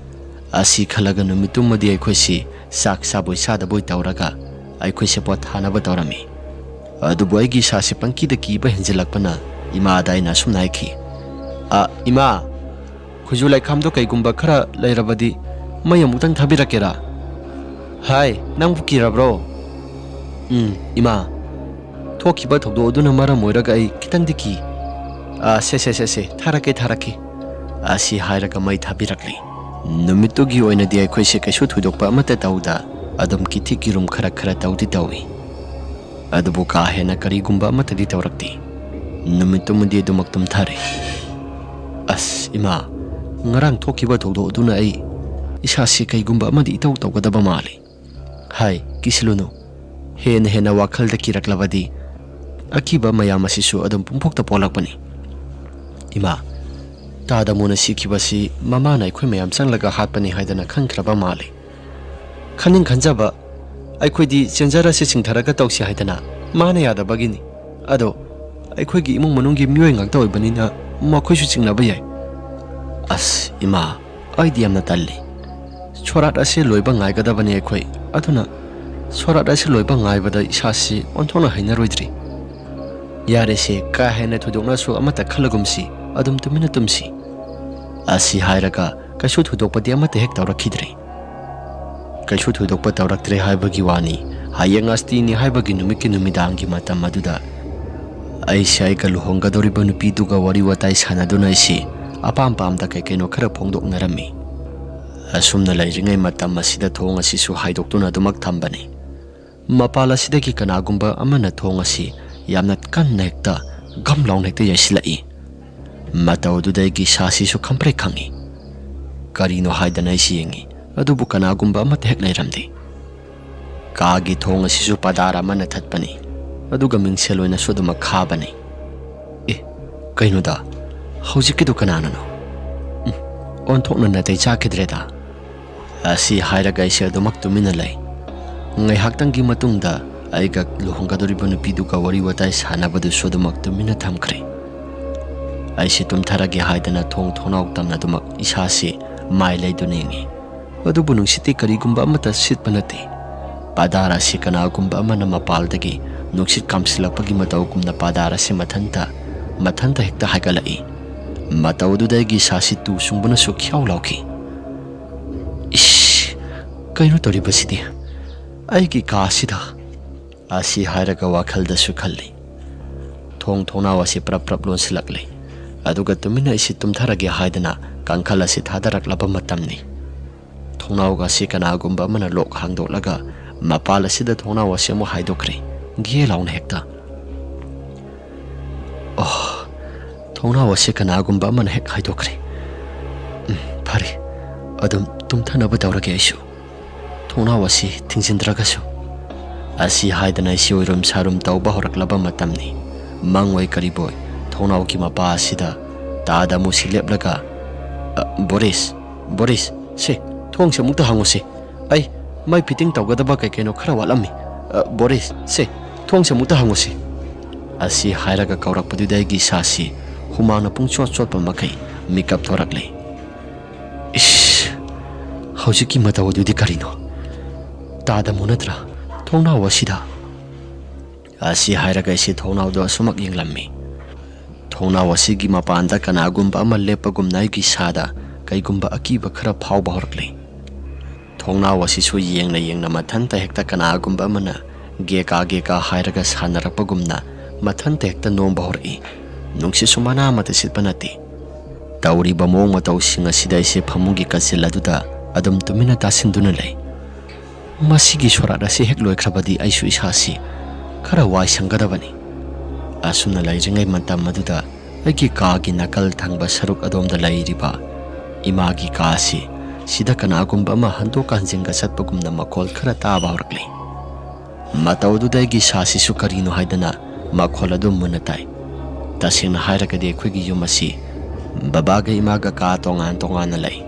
ꯑꯁꯤ ꯈꯜꯂꯒ ꯅꯨꯃꯤꯠꯇꯨꯃꯗꯤ ꯑꯩꯈꯣꯏꯁꯤ ꯆꯥꯛ ꯆꯥꯕꯣꯏ ꯆꯥꯗꯕꯣꯏ ꯇꯧꯔꯒ ꯑꯩꯈꯣꯏꯁꯦ ꯄꯣꯊꯥꯅꯕ ꯇꯧꯔꯝꯃꯤ꯫ ꯑꯗꯨꯕꯨ ꯑꯩꯒꯤ ꯏꯁꯥꯁꯦ ꯄꯪꯀꯤꯗ ꯀꯤꯕ ꯍꯦꯟꯖꯤꯜꯂꯛꯄꯅ ꯏꯃꯥꯗ ꯑꯩꯅ ꯑꯁꯨꯝꯅ ꯍꯥꯏꯈꯤ, "ꯑ, ꯏꯃꯥ, ꯈꯨꯖꯨ ꯂꯩꯈꯥꯝꯗꯣ ꯀꯩꯒꯨꯝꯕ ꯈꯔ ꯂꯩꯔꯕꯗꯤ ꯃꯩ ꯑꯃꯨꯛꯇꯪ ꯊꯥꯕꯤꯔꯛꯀꯦꯔꯥ?" "ꯍꯥꯏ, ꯅꯪꯕꯨ ꯀꯤꯔꯕ꯭ꯔꯣ?" "ꯎꯝ, ꯏꯃꯥ, ꯊꯣꯛꯈꯤꯕ ꯊꯧꯗꯣꯛ ꯑꯗꯨꯅ ꯃꯔꯝ ꯑꯣꯏꯔꯒ ꯑꯩ ꯈꯤꯇꯪꯗꯤ ꯀꯤ꯫" "ꯑ, ꯁꯦ, ꯁꯦ, ꯁꯦ, ꯁꯦ, ꯊꯥꯔꯛꯀꯦ, ꯊꯥꯔꯛꯀꯦ꯫" ꯑꯁꯤ ꯍꯥꯏꯔꯒ ꯃꯩ ꯊꯥꯕꯤꯔꯛꯂꯤ꯫ ꯅꯨꯃꯤꯠꯇꯨꯒꯤ ꯑꯣꯏꯅꯗꯤ ꯑꯩꯈꯣꯏꯁꯦ ꯀꯩꯁꯨ ꯊꯣꯏꯗꯣꯛꯄ ꯑꯃꯠꯇ ꯇꯧꯗ ꯑꯗꯨꯝ ꯀꯤꯊꯤ ꯀꯤꯔꯨꯝ ꯈꯔ ꯈꯔ ꯇꯧꯗꯤ ꯇꯧꯏ꯫ ꯑꯗꯨꯕꯨ ꯀꯥ ꯍꯦꯟꯅ ꯀꯔꯤꯒꯨꯝꯕ ꯑꯃꯠꯇꯗꯤ ꯇꯧꯔꯛꯇꯦ꯫ ꯅꯨꯃꯤꯠꯇꯨꯃꯗꯤ ꯑꯗꯨꯃꯛ ꯇꯨꯝꯊꯔꯦ꯫ ꯑꯁ, ꯏꯃꯥ, ꯉꯔꯥꯡ ꯊꯣꯛꯈꯤꯕ ꯊꯧꯗꯣꯛ ꯑꯗꯨꯅ ꯑꯩ ꯏꯁꯥꯁꯤ ꯀꯩꯒꯨꯝꯕ ꯑꯃꯗꯤ ꯏꯇꯧ ꯇꯧꯒꯗꯕ ꯃꯥꯜꯂꯤ꯫ ꯍꯥꯏ, ꯀꯤꯁꯤꯜꯂꯨꯅꯨ꯫ ꯍꯦꯟꯅ ꯍꯦꯟꯅ ꯋꯥꯈꯜꯗ ꯀꯤꯔꯛꯂꯕꯗꯤ ꯑꯀꯤꯕ ꯃꯌꯥꯝ ꯑꯁꯤꯁꯨ ꯑꯗꯨꯝ ꯄꯨꯡꯄꯣꯛꯇ ꯄꯣꯛꯂꯛꯄꯅꯤ꯫ ꯏꯃꯥ, ꯇꯥꯗꯃꯣꯅ ꯁꯤꯈꯤꯕꯁꯤ ꯃꯃꯥꯅ ꯑꯩꯈꯣꯏ ꯃꯌꯥꯝ ꯆꯪꯂꯒ ꯍꯥꯠꯄꯅꯤ ꯍꯥꯏꯗꯅ ꯈꯟꯈ꯭ꯔꯕ ꯃꯥꯜꯂꯤ꯫ ꯈꯟꯅꯤꯡ ꯈꯟꯖꯕ ꯑꯩꯈꯣꯏꯗꯤ ꯆꯦꯟꯖꯔꯁꯤ ꯆꯤꯡꯊꯔꯒ ꯇꯧꯁꯤ ꯍꯥꯏꯗꯅ ꯃꯥꯅ ꯌꯥꯗꯕꯒꯤꯅꯤ꯫ ꯑꯗꯣ ꯑꯩꯈꯣꯏꯒꯤ ꯏꯃꯨꯡ ꯃꯅꯨꯡꯒꯤ ꯃꯤꯑꯣꯏ ꯉꯥꯛꯇ ꯑꯣꯏꯕꯅꯤꯅ ꯃꯈꯣꯏꯁꯨ ꯆꯤꯡꯅꯕ ꯌꯥꯏ꯫ ꯑꯁ ꯏꯃꯥ, ꯑꯩꯗꯤ ꯌꯥꯝꯅ ꯇꯜꯂꯤ꯫ ꯁꯣꯔꯥꯠ ꯑꯁꯤ ꯂꯣꯏꯕ ꯉꯥꯏꯒꯗꯕꯅꯤ ꯑꯩꯈꯣꯏ꯫ ꯑꯗꯨꯅ ꯁꯣꯔꯥꯠ ꯑꯁꯤ ꯂꯣꯏꯕ ꯉꯥꯏꯕꯗ ꯏꯁꯥꯁꯤ ꯑꯣꯟꯊꯣꯛꯅ ꯍꯩꯅꯔꯣꯏꯗ꯭ꯔꯤ꯫ ꯌꯥꯔꯦꯁꯦ, ꯀꯥ ꯍꯦꯟꯅ ꯊꯣꯏꯗꯣꯛꯅꯁꯨ ꯑꯃꯠꯇ ꯈꯜꯂꯒꯨꯝꯁꯤ, ꯑꯗꯨꯝ ꯇꯨꯃꯤꯟꯅ ꯇꯨꯝꯁꯤ꯫ ꯑꯁꯤ ꯍꯥꯏꯔꯒ ꯀꯩꯁꯨ ꯊꯣꯏꯗꯣꯛꯄꯗꯤ ꯑꯃꯠꯇ ꯍꯦꯛ ꯇꯧꯔꯛꯈꯤꯗ꯭ꯔꯦ꯫ ꯀꯩꯁꯨ ꯊꯣꯏꯗꯣꯛꯄ ꯇꯧꯔꯛꯇ꯭ꯔꯦ ꯍꯥꯏꯕꯒꯤ ꯋꯥꯅꯤ, ꯍꯌꯦꯡ ꯑꯁꯇꯤꯅꯤ ꯍꯥꯏꯕꯒꯤ ꯅꯨꯃꯤꯠꯀꯤ ꯅꯨꯃꯤꯗꯥꯡꯒꯤ ꯃꯇꯝ ꯑꯗꯨꯗ ꯑꯩꯁꯦ ꯑꯩꯒ ꯂꯨꯍꯣꯡꯒꯗꯧꯔꯤꯕ ꯅꯨꯄꯤꯗꯨꯒ ꯋꯥꯔꯤ ꯋꯥꯇꯥꯏ ꯁꯥꯟꯅꯗꯨꯅ ꯑꯩꯁꯦ ꯑꯄꯥꯝ ꯄꯥꯝꯗ ꯀꯩ ꯀꯩꯅꯣ ꯈꯔ ꯐꯣꯡꯗꯣꯛꯅꯔꯝꯃꯤ꯫ ꯑꯁꯨꯝꯅ ꯂꯩꯔꯤꯉꯩ ꯃꯇꯝ ꯑꯁꯤꯗ ꯊꯣꯡ ꯑꯁꯤꯁꯨ ꯍꯥꯏꯗꯣꯛꯇꯨꯅ ꯑꯗꯨꯃꯛ ꯊꯝꯕꯅꯤ꯫ ꯃꯄꯥꯜ ꯑꯁꯤꯗꯒꯤ ꯀꯅꯥꯒꯨꯝꯕ ꯑꯃꯅ ꯊꯣꯡ ꯑꯁꯤ ꯌꯥꯝꯅ ꯀꯟꯅ ꯍꯦꯛꯇ ꯒꯝ ꯂꯥꯎꯅ ꯍꯦꯛꯇ ꯌꯩꯁꯤꯜꯂꯛꯏ꯫ ꯃꯇꯧ ꯑꯗꯨꯗ ꯑꯩꯒꯤ ꯏꯁꯥꯁꯤꯁꯨ ꯈꯪꯄ꯭ꯔꯦꯛ ꯈꯪꯉꯤ꯫ ꯀꯔꯤꯅꯣ ꯍꯥꯏꯗꯅ ꯑꯩꯁꯤ ꯌꯦꯡꯉꯤ, ꯑꯗꯨꯕꯨ ꯀꯅꯥꯒꯨꯝꯕ ꯑꯃꯠꯇ ꯍꯦꯛ ꯂꯩꯔꯝꯗꯦ꯫ ꯀꯥꯒꯤ ꯊꯣꯡ ꯑꯁꯤꯁꯨ ꯄꯗꯥꯔ ꯑꯃꯅ ꯊꯠꯄꯅꯤ, ꯑꯗꯨꯒ ꯃꯤꯡꯁꯦꯜ ꯑꯣꯏꯅꯁꯨ ꯑꯗꯨꯃꯛ ꯈꯥꯕꯅꯤ꯫ ꯑꯦ, ꯀꯩꯅꯣꯗ, ꯍꯧꯖꯤꯛꯀꯤꯗꯨ ꯀꯅꯥꯅꯅꯣ? ꯎꯝ, ꯑꯣꯟꯊꯣꯛꯅ ꯅꯥꯇꯩ ꯆꯥꯈꯤꯗ꯭ꯔꯦꯗ꯫ ꯑꯁꯤ ꯍꯥꯏꯔꯒ ꯑꯩꯁꯦ ꯑꯗꯨꯃꯛ ꯇꯨꯃꯤꯟꯅ ꯂꯩ꯫ ꯉꯥꯏꯍꯥꯛꯇꯪꯒꯤ ꯃꯇꯨꯡꯗ ꯑꯩꯒ ꯂꯨꯍꯣꯡꯒꯗꯧꯔꯤꯕ ꯅꯨꯄꯤꯗꯨꯒ ꯋꯥꯔꯤ ꯋꯥꯇꯥꯏ ꯁꯥꯟꯅꯕꯗꯨꯁꯨ ꯑꯗꯨꯃꯛ ꯇꯨꯃꯤꯟꯅ ꯊꯝꯈ꯭ꯔꯦ꯫ ꯑꯩꯁꯦ ꯇꯨꯝꯊꯔꯒꯦ ꯍꯥꯏꯗꯅ ꯊꯣꯡ ꯊꯣꯡꯅꯥꯎ ꯇꯝꯅ ꯑꯗꯨꯃꯛ ꯏꯁꯥꯁꯤ ꯃꯥꯏ ꯂꯩꯗꯨꯅ ꯌꯦꯡꯉꯤ꯫ ꯑꯗꯨꯕꯨ ꯅꯨꯡꯁꯤꯠꯇꯤ ꯀꯔꯤꯒꯨꯝꯕ ꯑꯃꯠꯇ ꯁꯤꯠꯄ ꯅꯠꯇꯦ꯫ ꯄꯗꯥꯔ ꯑꯁꯤ ꯀꯅꯥꯒꯨꯝꯕ ꯑꯃꯅ ꯃꯄꯥꯜꯗꯒꯤ ꯅꯨꯡꯁꯤꯠ ꯀꯥꯝꯁꯤꯜꯂꯛꯄꯒꯤ ꯃꯇꯧꯒꯨꯝꯅ ꯄꯗꯥꯔ ꯑꯁꯤ ꯃꯊꯟꯇ, ꯃꯊꯟꯇ ꯍꯦꯛꯇ ꯍꯥꯏꯒꯠꯂꯛꯏ꯫ ꯃꯇꯧ ꯑꯗꯨꯗ ꯑꯩꯒꯤ ꯏꯁꯥꯁꯤ ꯇꯨ ꯆꯨꯡꯕꯅꯁꯨ ꯈ꯭ꯌꯥꯎ ꯂꯥꯎꯈꯤ꯫ "ꯏꯁ, ꯀꯩꯅꯣ ꯇꯧꯔꯤꯕꯁꯤꯗꯤ? ꯑꯩꯒꯤ ꯀꯥ ꯑꯁꯤꯗ?" ꯑꯁꯤ ꯍꯥꯏꯔꯒ ꯋꯥꯈꯜꯗꯁꯨ ꯈꯜꯂꯤ꯫ ꯊꯣꯡ ꯊꯣꯡꯅꯥꯎ ꯑꯁꯤ ꯄ꯭ꯔꯞ ꯄ꯭ꯔꯞ ꯂꯣꯟꯁꯤꯜꯂꯛꯂꯤ꯫ ꯑꯗꯨꯒ ꯇꯨꯃꯤꯟꯅ ꯑꯩꯁꯤ ꯇꯨꯝꯊꯔꯒꯦ ꯍꯥꯏꯗꯅ ꯀꯥꯡꯈꯜ ꯑꯁꯤ ꯊꯥꯗꯔꯛꯂꯕ ꯃꯇꯝꯅꯤ꯫ ꯊꯣꯡꯅꯥꯎ ꯑꯁꯤ ꯀꯅꯥꯒꯨꯝꯕ ꯑꯃꯅ ꯂꯣꯛ ꯍꯥꯡꯗꯣꯛꯂꯒ ꯃꯄꯥꯜ ꯑꯁꯤꯗ ꯊꯣꯡꯅꯥꯎ ꯑꯁꯤ ꯑꯃꯨꯛ ꯍꯥꯏꯗꯣꯛꯈ꯭ꯔꯦ꯫ ꯒꯦ ꯂꯥꯎꯅ ꯍꯦꯛꯇ꯫ ꯑꯣ, ꯊꯣꯡꯅꯥꯎ ꯑꯁꯤ ꯀꯅꯥꯒꯨꯝꯕ ꯑꯃꯅ ꯍꯦꯛ ꯍꯥꯏꯗꯣꯛꯈ꯭ꯔꯦ꯫ ꯎꯝ, ꯐꯔꯦ, ꯑꯗꯨꯝ ꯇꯨꯝꯊꯅꯕ ꯇꯧꯔꯒꯦ ꯑꯩꯁꯨ, ꯊꯣꯡꯅꯥꯎ ꯑꯁꯤ ꯊꯤꯡꯖꯤꯟꯗ꯭ꯔꯒꯁꯨ꯫ ꯑꯁꯤ ꯍꯥꯏꯗꯅ ꯑꯩꯁꯤ ꯑꯣꯏꯔꯨꯝ ꯁꯥꯔꯨꯝ ꯇꯧꯕ ꯍꯧꯔꯛꯂꯕ ꯃꯇꯝꯅꯤ꯫ ꯃꯪꯑꯣꯏ ꯀꯔꯤꯕꯣꯏ ꯊꯣꯡꯅꯥꯎꯒꯤ ꯃꯄꯥ ꯑꯁꯤꯗ ꯇꯥꯗ ꯑꯃꯨꯛꯁꯤ ꯂꯦꯞꯂꯒ, "ꯑ, ꯕꯣꯔꯤꯁ, ꯕꯣꯔꯤꯁ, ꯁꯦ, ꯊꯣꯡꯁꯦ ꯑꯃꯨꯛꯇ ꯍꯥꯡꯉꯨꯁꯦ꯫ ꯑꯩ ꯃꯩ ꯐꯤꯠꯇꯤꯡ ꯇꯧꯒꯗꯕ ꯀꯩ ꯀꯩꯅꯣ ꯈꯔ ꯋꯥꯠꯂꯝꯃꯤ꯫ ꯑ, ꯕꯣꯔꯤꯁ, ꯁꯦ, ꯊꯣꯡꯁꯦ ꯑꯃꯨꯛꯇ ꯍꯥꯡꯉꯨꯁꯦ"꯫ ꯑꯁꯤ ꯍꯥꯏꯔꯒ ꯀꯧꯔꯛꯄꯗꯨꯗ ꯑꯩꯒꯤ ꯏꯁꯥꯁꯤ ꯍꯨꯃꯥꯡꯅ ꯄꯨꯡꯆꯣꯠ ꯆꯣꯠꯄ ꯃꯈꯩ ꯃꯤꯀꯞ ꯊꯣꯔꯛꯂꯦ꯫ ꯏꯁ! "ꯍꯧꯖꯤꯛꯀꯤ ꯃꯇꯧ ꯑꯗꯨꯗꯤ ꯀꯔꯤꯅꯣ? ꯇꯥꯗꯃꯨ ꯅꯠꯇ꯭ꯔꯥ ꯊꯣꯡꯅꯥꯎ ꯑꯁꯤꯗ?" ꯑꯁꯤ ꯍꯥꯏꯔꯒ ꯑꯩꯁꯦ ꯊꯣꯡꯅꯥꯎꯗꯣ ꯑꯁꯨꯃꯛ ꯌꯦꯡꯂꯝꯃꯤ꯫ ꯊꯣꯡꯅꯥꯎ ꯑꯁꯤꯒꯤ ꯃꯄꯥꯟꯗ ꯀꯅꯥꯒꯨꯝꯕ ꯑꯃ ꯂꯦꯞꯄꯒꯨꯝꯅ ꯑꯩꯒꯤ ꯏꯁꯥꯗ ꯀꯩꯒꯨꯝꯕ ꯑꯀꯤꯕ ꯈꯔ ꯐꯥꯎꯕ ꯍꯧꯔꯛꯂꯤ꯫ ꯊꯣꯡꯅꯥꯎ ꯑꯁꯤꯁꯨ ꯌꯦꯡꯅ ꯌꯦꯡꯅ ꯃꯊꯟꯇ ꯍꯦꯛꯇ ꯀꯅꯥꯒꯨꯝꯕ ꯑꯃꯅ ꯒꯦꯀꯥ ꯒꯦꯀꯥ ꯍꯥꯏꯔꯒ ꯁꯥꯟꯅꯔꯛꯄꯒꯨꯝꯅ ꯃꯊꯟꯇ ꯍꯦꯛꯇ ꯅꯣꯝꯕ ꯍꯧꯔꯛꯏ꯫ ꯅꯨꯡꯁꯤꯠꯁꯨ ꯃꯅꯥ ꯑꯃꯠꯇ ꯁꯤꯠꯄ ꯅꯠꯇꯦ꯫ ꯇꯧꯔꯤꯕ ꯃꯑꯣꯡ ꯃꯇꯧꯁꯤꯡ ꯑꯁꯤꯗ ꯑꯩꯁꯦ ꯐꯃꯨꯡꯒꯤ ꯀꯥꯆꯤꯜ ꯑꯗꯨꯗ ꯑꯗꯨꯝ ꯇꯨꯃꯤꯟꯅ ꯇꯥꯁꯤꯟꯗꯨꯅ ꯂꯩ꯫ ꯃꯁꯤꯒꯤ ꯁꯣꯔꯥꯠ ꯑꯁꯤ ꯍꯦꯛ ꯂꯣꯏꯈ꯭ꯔꯕꯗꯤ ꯑꯩꯁꯨ ꯏꯁꯥꯁꯤ ꯈꯔ ꯋꯥꯏ ꯁꯪꯒꯗꯕꯅꯤ꯫ ꯑꯁꯨꯝꯅ ꯂꯩꯔꯤꯉꯩ ꯃꯇꯝ ꯑꯗꯨꯗ ꯑꯩꯒꯤ ꯀꯥꯒꯤ ꯅꯥꯀꯜ ꯊꯪꯕ ꯁꯔꯨꯛ ꯑꯗꯣꯝꯗ ꯂꯩꯔꯤꯕ ꯏꯃꯥꯒꯤ ꯀꯥ ꯑꯁꯤ, ꯁꯤꯗ ꯀꯅꯥꯒꯨꯝꯕ ꯑꯃ ꯍꯟꯗꯣꯛꯀ ꯍꯟꯖꯤꯟꯒ ꯆꯠꯄꯒꯨꯝꯅ ꯃꯈꯣꯜ ꯈꯔ ꯇꯥꯕ ꯍꯧꯔꯛꯂꯤ꯫ ꯃꯇꯧ ꯑꯗꯨꯗ ꯑꯩꯒꯤ ꯏꯁꯥꯁꯤꯁꯨ ꯀꯔꯤꯅꯣ ꯍꯥꯏꯗꯅ ꯃꯈꯣꯜ ꯑꯗꯨ ꯃꯨꯟꯅ ꯇꯥꯏ꯫ ꯇꯁꯦꯡꯅ ꯍꯥꯏꯔꯒꯗꯤ ꯑꯩꯈꯣꯏꯒꯤ ꯌꯨꯝ ꯑꯁꯤ ꯕꯕꯥꯒ ꯏꯃꯥꯒ ꯀꯥ ꯇꯣꯉꯥꯟ ꯇꯣꯉꯥꯟꯅ ꯂꯩ꯫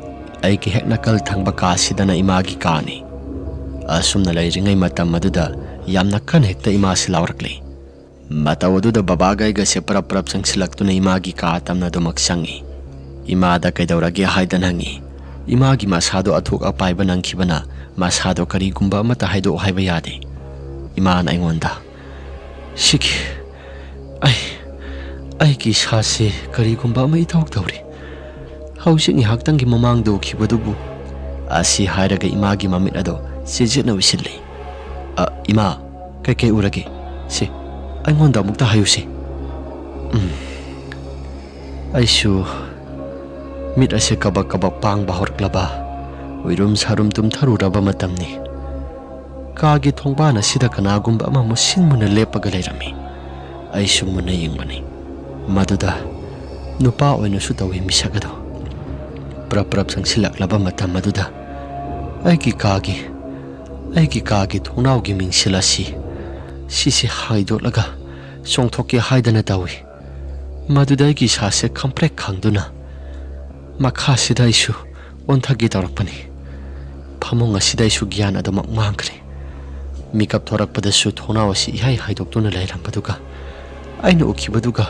ꯑꯩꯒꯤ ꯍꯦꯛ ꯅꯥꯀꯜ ꯊꯪꯕ ꯀꯥꯁꯤꯗꯅ ꯏꯃꯥꯒꯤ ꯀꯥꯅꯤ꯫ ꯑꯁꯨꯝꯅ ꯂꯩꯔꯤꯉꯩ ꯃꯇꯝ ꯑꯗꯨꯗ ꯌꯥꯝꯅ ꯀꯟꯅ ꯍꯦꯛꯇ ꯏꯃꯥꯁꯤ ꯂꯥꯎꯔꯛꯂꯤ꯫ ꯃꯇꯧ ꯑꯗꯨꯗ ꯕꯕꯥꯒ ꯑꯩꯒꯁꯦ ꯄꯔꯞ ꯄꯔꯞ ꯆꯪꯁꯤꯜꯂꯛꯇꯨꯅ ꯏꯃꯥꯒꯤ ꯀꯥ ꯇꯝꯅ ꯑꯗꯨꯃꯛ ꯆꯪꯉꯤ꯫ ꯏꯃꯥꯗ ꯀꯩꯗꯧꯔꯒꯦ ꯍꯥꯏꯗꯅ ꯍꯪꯉꯤ꯫ ꯏꯃꯥꯒꯤ ꯃꯁꯥꯗꯣ ꯑꯊꯣꯛ ꯑꯄꯥꯏꯕ ꯅꯪꯈꯤꯕꯅ ꯃꯁꯥꯗꯣ ꯀꯔꯤꯒꯨꯝꯕ ꯑꯃꯠꯇ ꯍꯥꯏꯗꯣꯛꯑꯣ ꯍꯥꯏꯕ ꯌꯥꯗꯦ꯫ ꯏꯃꯥꯅ ꯑꯩꯉꯣꯟꯗ, "ꯁꯤꯒꯤ ꯑꯩ ꯑꯩꯒꯤ ꯏꯁꯥꯁꯦ ꯀꯔꯤꯒꯨꯝꯕ ꯑꯃ ꯏꯇꯧ ꯇꯧꯔꯤ꯫ ꯍꯧꯖꯤꯛ ꯉꯥꯏꯍꯥꯛꯇꯪꯒꯤ ꯃꯃꯥꯡꯗ ꯎꯈꯤꯕꯗꯨꯕꯨ?" ꯑꯁꯤ ꯍꯥꯏꯔꯒ ꯏꯃꯥꯒꯤ ꯃꯃꯤꯠ ꯑꯗꯣ ꯆꯦꯖꯦꯠꯅ ꯎꯏꯁꯤꯜꯂꯤ꯫ "ꯑ, ꯏꯃꯥ, ꯀꯩꯀꯩ ꯎꯔꯒꯦ? ꯁꯤ, ꯑꯩꯉꯣꯟꯗ ꯑꯃꯨꯛꯇ ꯍꯥꯏꯌꯨꯁꯦ꯫" ꯎꯝ꯫ ꯑꯩꯁꯨ ꯃꯤꯠ ꯑꯁꯦ ꯀꯕꯛ ꯀꯕꯛ ꯄꯥꯡꯕ ꯍꯧꯔꯛꯂꯕ, ꯎꯏꯔꯨꯝ ꯁꯥꯔꯨꯝ ꯇꯨꯝꯊꯔꯨꯔꯕ ꯃꯇꯝꯅꯤ꯫ ꯀꯥꯒꯤ ꯊꯣꯡꯕꯥꯟ ꯑꯁꯤꯗ ꯀꯅꯥꯒꯨꯝꯕ ꯑꯃ ꯃꯨꯁꯤꯟ ꯃꯨꯅ ꯂꯦꯞꯄꯒ ꯂꯩꯔꯝꯃꯤ꯫ ꯑꯩꯁꯨ ꯃꯨꯟꯅ ꯌꯦꯡꯕꯅꯤ꯫ ꯃꯗꯨꯗ ꯅꯨꯄꯥ ꯑꯣꯏꯅꯁꯨ ꯇꯧꯏ ꯃꯤꯁꯛ ꯑꯗꯨ꯫ ꯄ꯭ꯔꯞ ꯄ꯭ꯔꯞ ꯆꯪꯁꯤꯜꯂꯛꯂꯕ ꯃꯇꯝ ꯑꯗꯨꯗ ꯑꯩꯒꯤ ꯀꯥꯒꯤ, ꯑꯩꯒꯤ ꯀꯥꯒꯤ ꯊꯣꯡꯅꯥꯎꯒꯤ ꯃꯤꯡꯁꯤꯜ ꯑꯁꯤ, ꯁꯤꯁꯦ ꯍꯥꯏꯗꯣꯛꯂꯒ ꯆꯣꯡꯊꯣꯛꯀꯦ ꯍꯥꯏꯗꯅ ꯇꯧꯏ꯫ ꯃꯗꯨꯗ ꯑꯩꯒꯤ ꯏꯁꯥꯁꯦ ꯈꯪꯄ꯭ꯔꯦꯛ ꯈꯪꯗꯨꯅ ꯃꯈꯥꯁꯤꯗ ꯑꯩꯁꯨ ꯑꯣꯟꯊꯒꯦ ꯇꯧꯔꯛꯄꯅꯤ꯫ ꯐꯃꯨꯡ ꯑꯁꯤꯗ ꯑꯩꯁꯨ ꯒ꯭ꯌꯥꯟ ꯑꯗꯨꯃꯛ ꯃꯥꯡꯈ꯭ꯔꯦ꯫ ꯃꯤꯀꯞ ꯊꯣꯔꯛꯄꯗꯁꯨ ꯊꯣꯡꯅꯥꯎ ꯑꯁꯤ ꯏꯍꯥꯏ ꯍꯥꯏꯗꯣꯛꯇꯨꯅ ꯂꯩꯔꯝꯕꯗꯨꯒ ꯑꯩꯅ ꯎꯈꯤꯕꯗꯨꯒ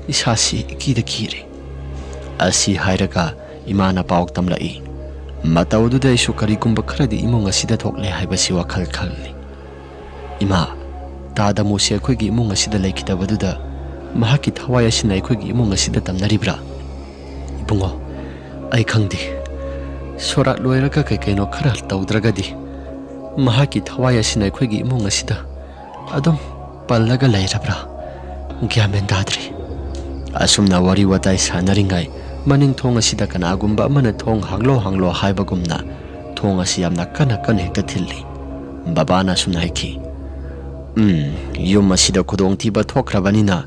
ꯏꯁꯥꯁꯤ ꯏꯀꯤꯗ ꯀꯤꯔꯦ꯫ ꯑꯁꯤ ꯍꯥꯏꯔꯒ ꯏꯃꯥꯅ ꯄꯥꯎ ꯇꯝꯂꯛꯏ꯫ ꯃꯇꯧ ꯑꯗꯨꯗ ꯑꯩꯁꯨ ꯀꯔꯤꯒꯨꯝꯕ ꯈꯔꯗꯤ ꯏꯃꯨꯡ ꯑꯁꯤꯗ ꯊꯣꯛꯂꯦ ꯍꯥꯏꯕꯁꯤ ꯋꯥꯈꯜ ꯈꯜꯂꯤ꯫ "ꯏꯃꯥ, ꯇꯥ ꯗꯥꯃꯨꯁꯤ ꯑꯩꯈꯣꯏꯒꯤ ꯏꯃꯨꯡ ꯑꯁꯤꯗ ꯂꯩꯈꯤꯗꯕꯗꯨꯗ ꯃꯍꯥꯛꯀꯤ ꯊꯋꯥꯏ ꯑꯁꯤꯅ ꯑꯩꯈꯣꯏꯒꯤ ꯏꯃꯨꯡ ꯑꯁꯤꯗ ꯇꯝꯅꯔꯤꯕ꯭ꯔꯥ?" "ꯏꯕꯨꯡꯉꯣ, ꯑꯩ ꯈꯪꯗꯦ꯫ ꯁꯣꯔꯥꯠ ꯂꯣꯏꯔꯒ ꯀꯩ ꯀꯩꯅꯣ ꯈꯔ ꯇꯧꯗ꯭ꯔꯒꯗꯤ ꯃꯍꯥꯛꯀꯤ ꯊꯋꯥꯏ ꯑꯁꯤꯅ ꯑꯩꯈꯣꯏꯒꯤ ꯏꯃꯨꯡ ꯑꯁꯤꯗ ꯑꯗꯨꯝ ꯄꯜꯂꯒ ꯂꯩꯔꯕ꯭ꯔꯥ? ꯒ꯭ꯌꯥꯟ ꯃꯦꯟ ꯇꯥꯗ꯭ꯔꯦ꯫" ꯑꯁꯨꯝꯅ ꯋꯥꯔꯤ ꯋꯥꯇꯥꯏ ꯁꯥꯟꯅꯔꯤꯉꯩ, ꯃꯅꯤꯡ ꯊꯣꯡ ꯑꯁꯤꯗ ꯀꯅꯥꯒꯨꯝꯕ ꯑꯃꯅ "ꯊꯣꯡ ꯍꯥꯡꯂꯣ, ꯍꯥꯡꯂꯣ" ꯍꯥꯏꯕꯒꯨꯝꯅ ꯊꯣꯡ ꯑꯁꯤ ꯌꯥꯝꯅ ꯀꯟꯅ ꯀꯟꯅ ꯍꯦꯛꯇ ꯊꯤꯜꯂꯤ꯫ ꯕꯕꯥꯅ ꯑꯁꯨꯝꯅ ꯍꯥꯏꯈꯤ, "ꯎꯝ, ꯌꯨꯝ ꯑꯁꯤꯗ ꯈꯨꯗꯣꯡꯊꯤꯕ ꯊꯣꯛꯈ꯭ꯔꯕꯅꯤꯅ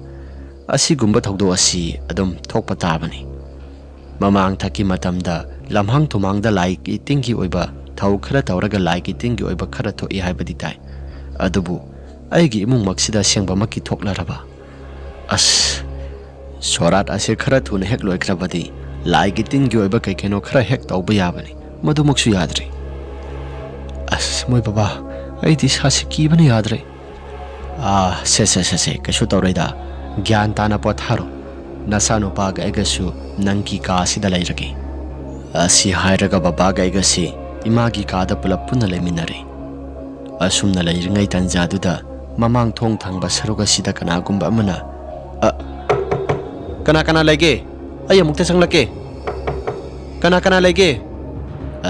ꯑꯁꯤꯒꯨꯝꯕ ꯊꯧꯗꯣꯛ ꯑꯁꯤ ꯑꯗꯨꯝ ꯊꯣꯛꯄ ꯇꯥꯕꯅꯤ꯫ ꯃꯃꯥꯡ ꯊꯛꯀꯤ ꯃꯇꯝꯗ ꯂꯝꯍꯥꯡ ꯇꯨꯃꯥꯡꯗ ꯂꯥꯏꯒꯤ ꯇꯤꯟꯒꯤ ꯑꯣꯏꯕ ꯊꯧ ꯈꯔ ꯇꯧꯔꯒ ꯂꯥꯏꯒꯤ ꯇꯤꯟꯒꯤ ꯑꯣꯏꯕ ꯈꯔ ꯊꯣꯛꯏ ꯍꯥꯏꯕꯗꯤ ꯇꯥꯏ꯫ ꯑꯗꯨꯕꯨ ꯑꯩꯒꯤ ꯏꯃꯨꯡꯃꯛꯁꯤꯗ ꯑꯁꯦꯡꯕꯃꯛꯀꯤ ꯊꯣꯛꯂꯔꯕ? ꯑꯁ, ꯁꯣꯔꯥꯠ ꯑꯁꯤ ꯈꯔ ꯊꯨꯅ ꯍꯦꯛ ꯂꯣꯏꯈ꯭ꯔꯕꯗꯤ ꯂꯥꯏꯒꯤ ꯇꯤꯟꯒꯤ ꯑꯣꯏꯕ ꯀꯩ ꯀꯩꯅꯣ ꯈꯔ ꯍꯦꯛ ꯇꯧꯕ ꯌꯥꯕꯅꯤ꯫ ꯃꯗꯨꯃꯛꯁꯨ ꯌꯥꯗ꯭ꯔꯦ꯫ ꯑꯁ, ꯃꯣꯏ ꯕꯕꯥ, ꯑꯩꯗꯤ ꯏꯁꯥꯁꯤ ꯀꯤꯕꯅ ꯌꯥꯗ꯭ꯔꯦ꯫" "ꯑꯥ, ꯁꯦ, ꯁꯦ, ꯁꯦ, ꯁꯦ, ꯀꯩꯁꯨ ꯇꯧꯔꯣꯏꯗ꯫ ꯒ꯭ꯌꯥꯟ ꯇꯥꯅ ꯄꯣꯊꯥꯔꯣ꯫ ꯅꯆꯥꯅꯨꯄꯥꯒ ꯑꯩꯒꯁꯨ ꯅꯪꯒꯤ ꯀꯥ ꯑꯁꯤꯗ ꯂꯩꯔꯒꯦ꯫" ꯑꯁꯤ ꯍꯥꯏꯔꯒ ꯕꯕꯥꯒ ꯑꯩꯒꯁꯤ ꯏꯃꯥꯒꯤ ꯀꯥꯗ ꯄꯨꯂꯞ ꯄꯨꯟꯅ ꯂꯩꯃꯤꯟꯅꯔꯦ꯫ ꯑꯁꯨꯝꯅ ꯂꯩꯔꯤꯉꯩ ꯇꯥꯟꯖꯥꯗꯨꯗ ꯃꯃꯥꯡ ꯊꯣꯡ ꯊꯪꯕ ꯁꯔꯨꯛ ꯑꯁꯤꯗ ꯀꯅꯥꯒꯨꯝꯕ ꯑꯃꯅ, "ꯑ, ꯀꯅꯥ ꯀꯅꯥ ꯂꯩꯒꯦ? ꯑꯩ ꯑꯃꯨꯛꯇ ꯆꯪꯂꯛꯀꯦ꯫ ꯀꯅꯥ ꯀꯅꯥ ꯂꯩꯒꯦ?"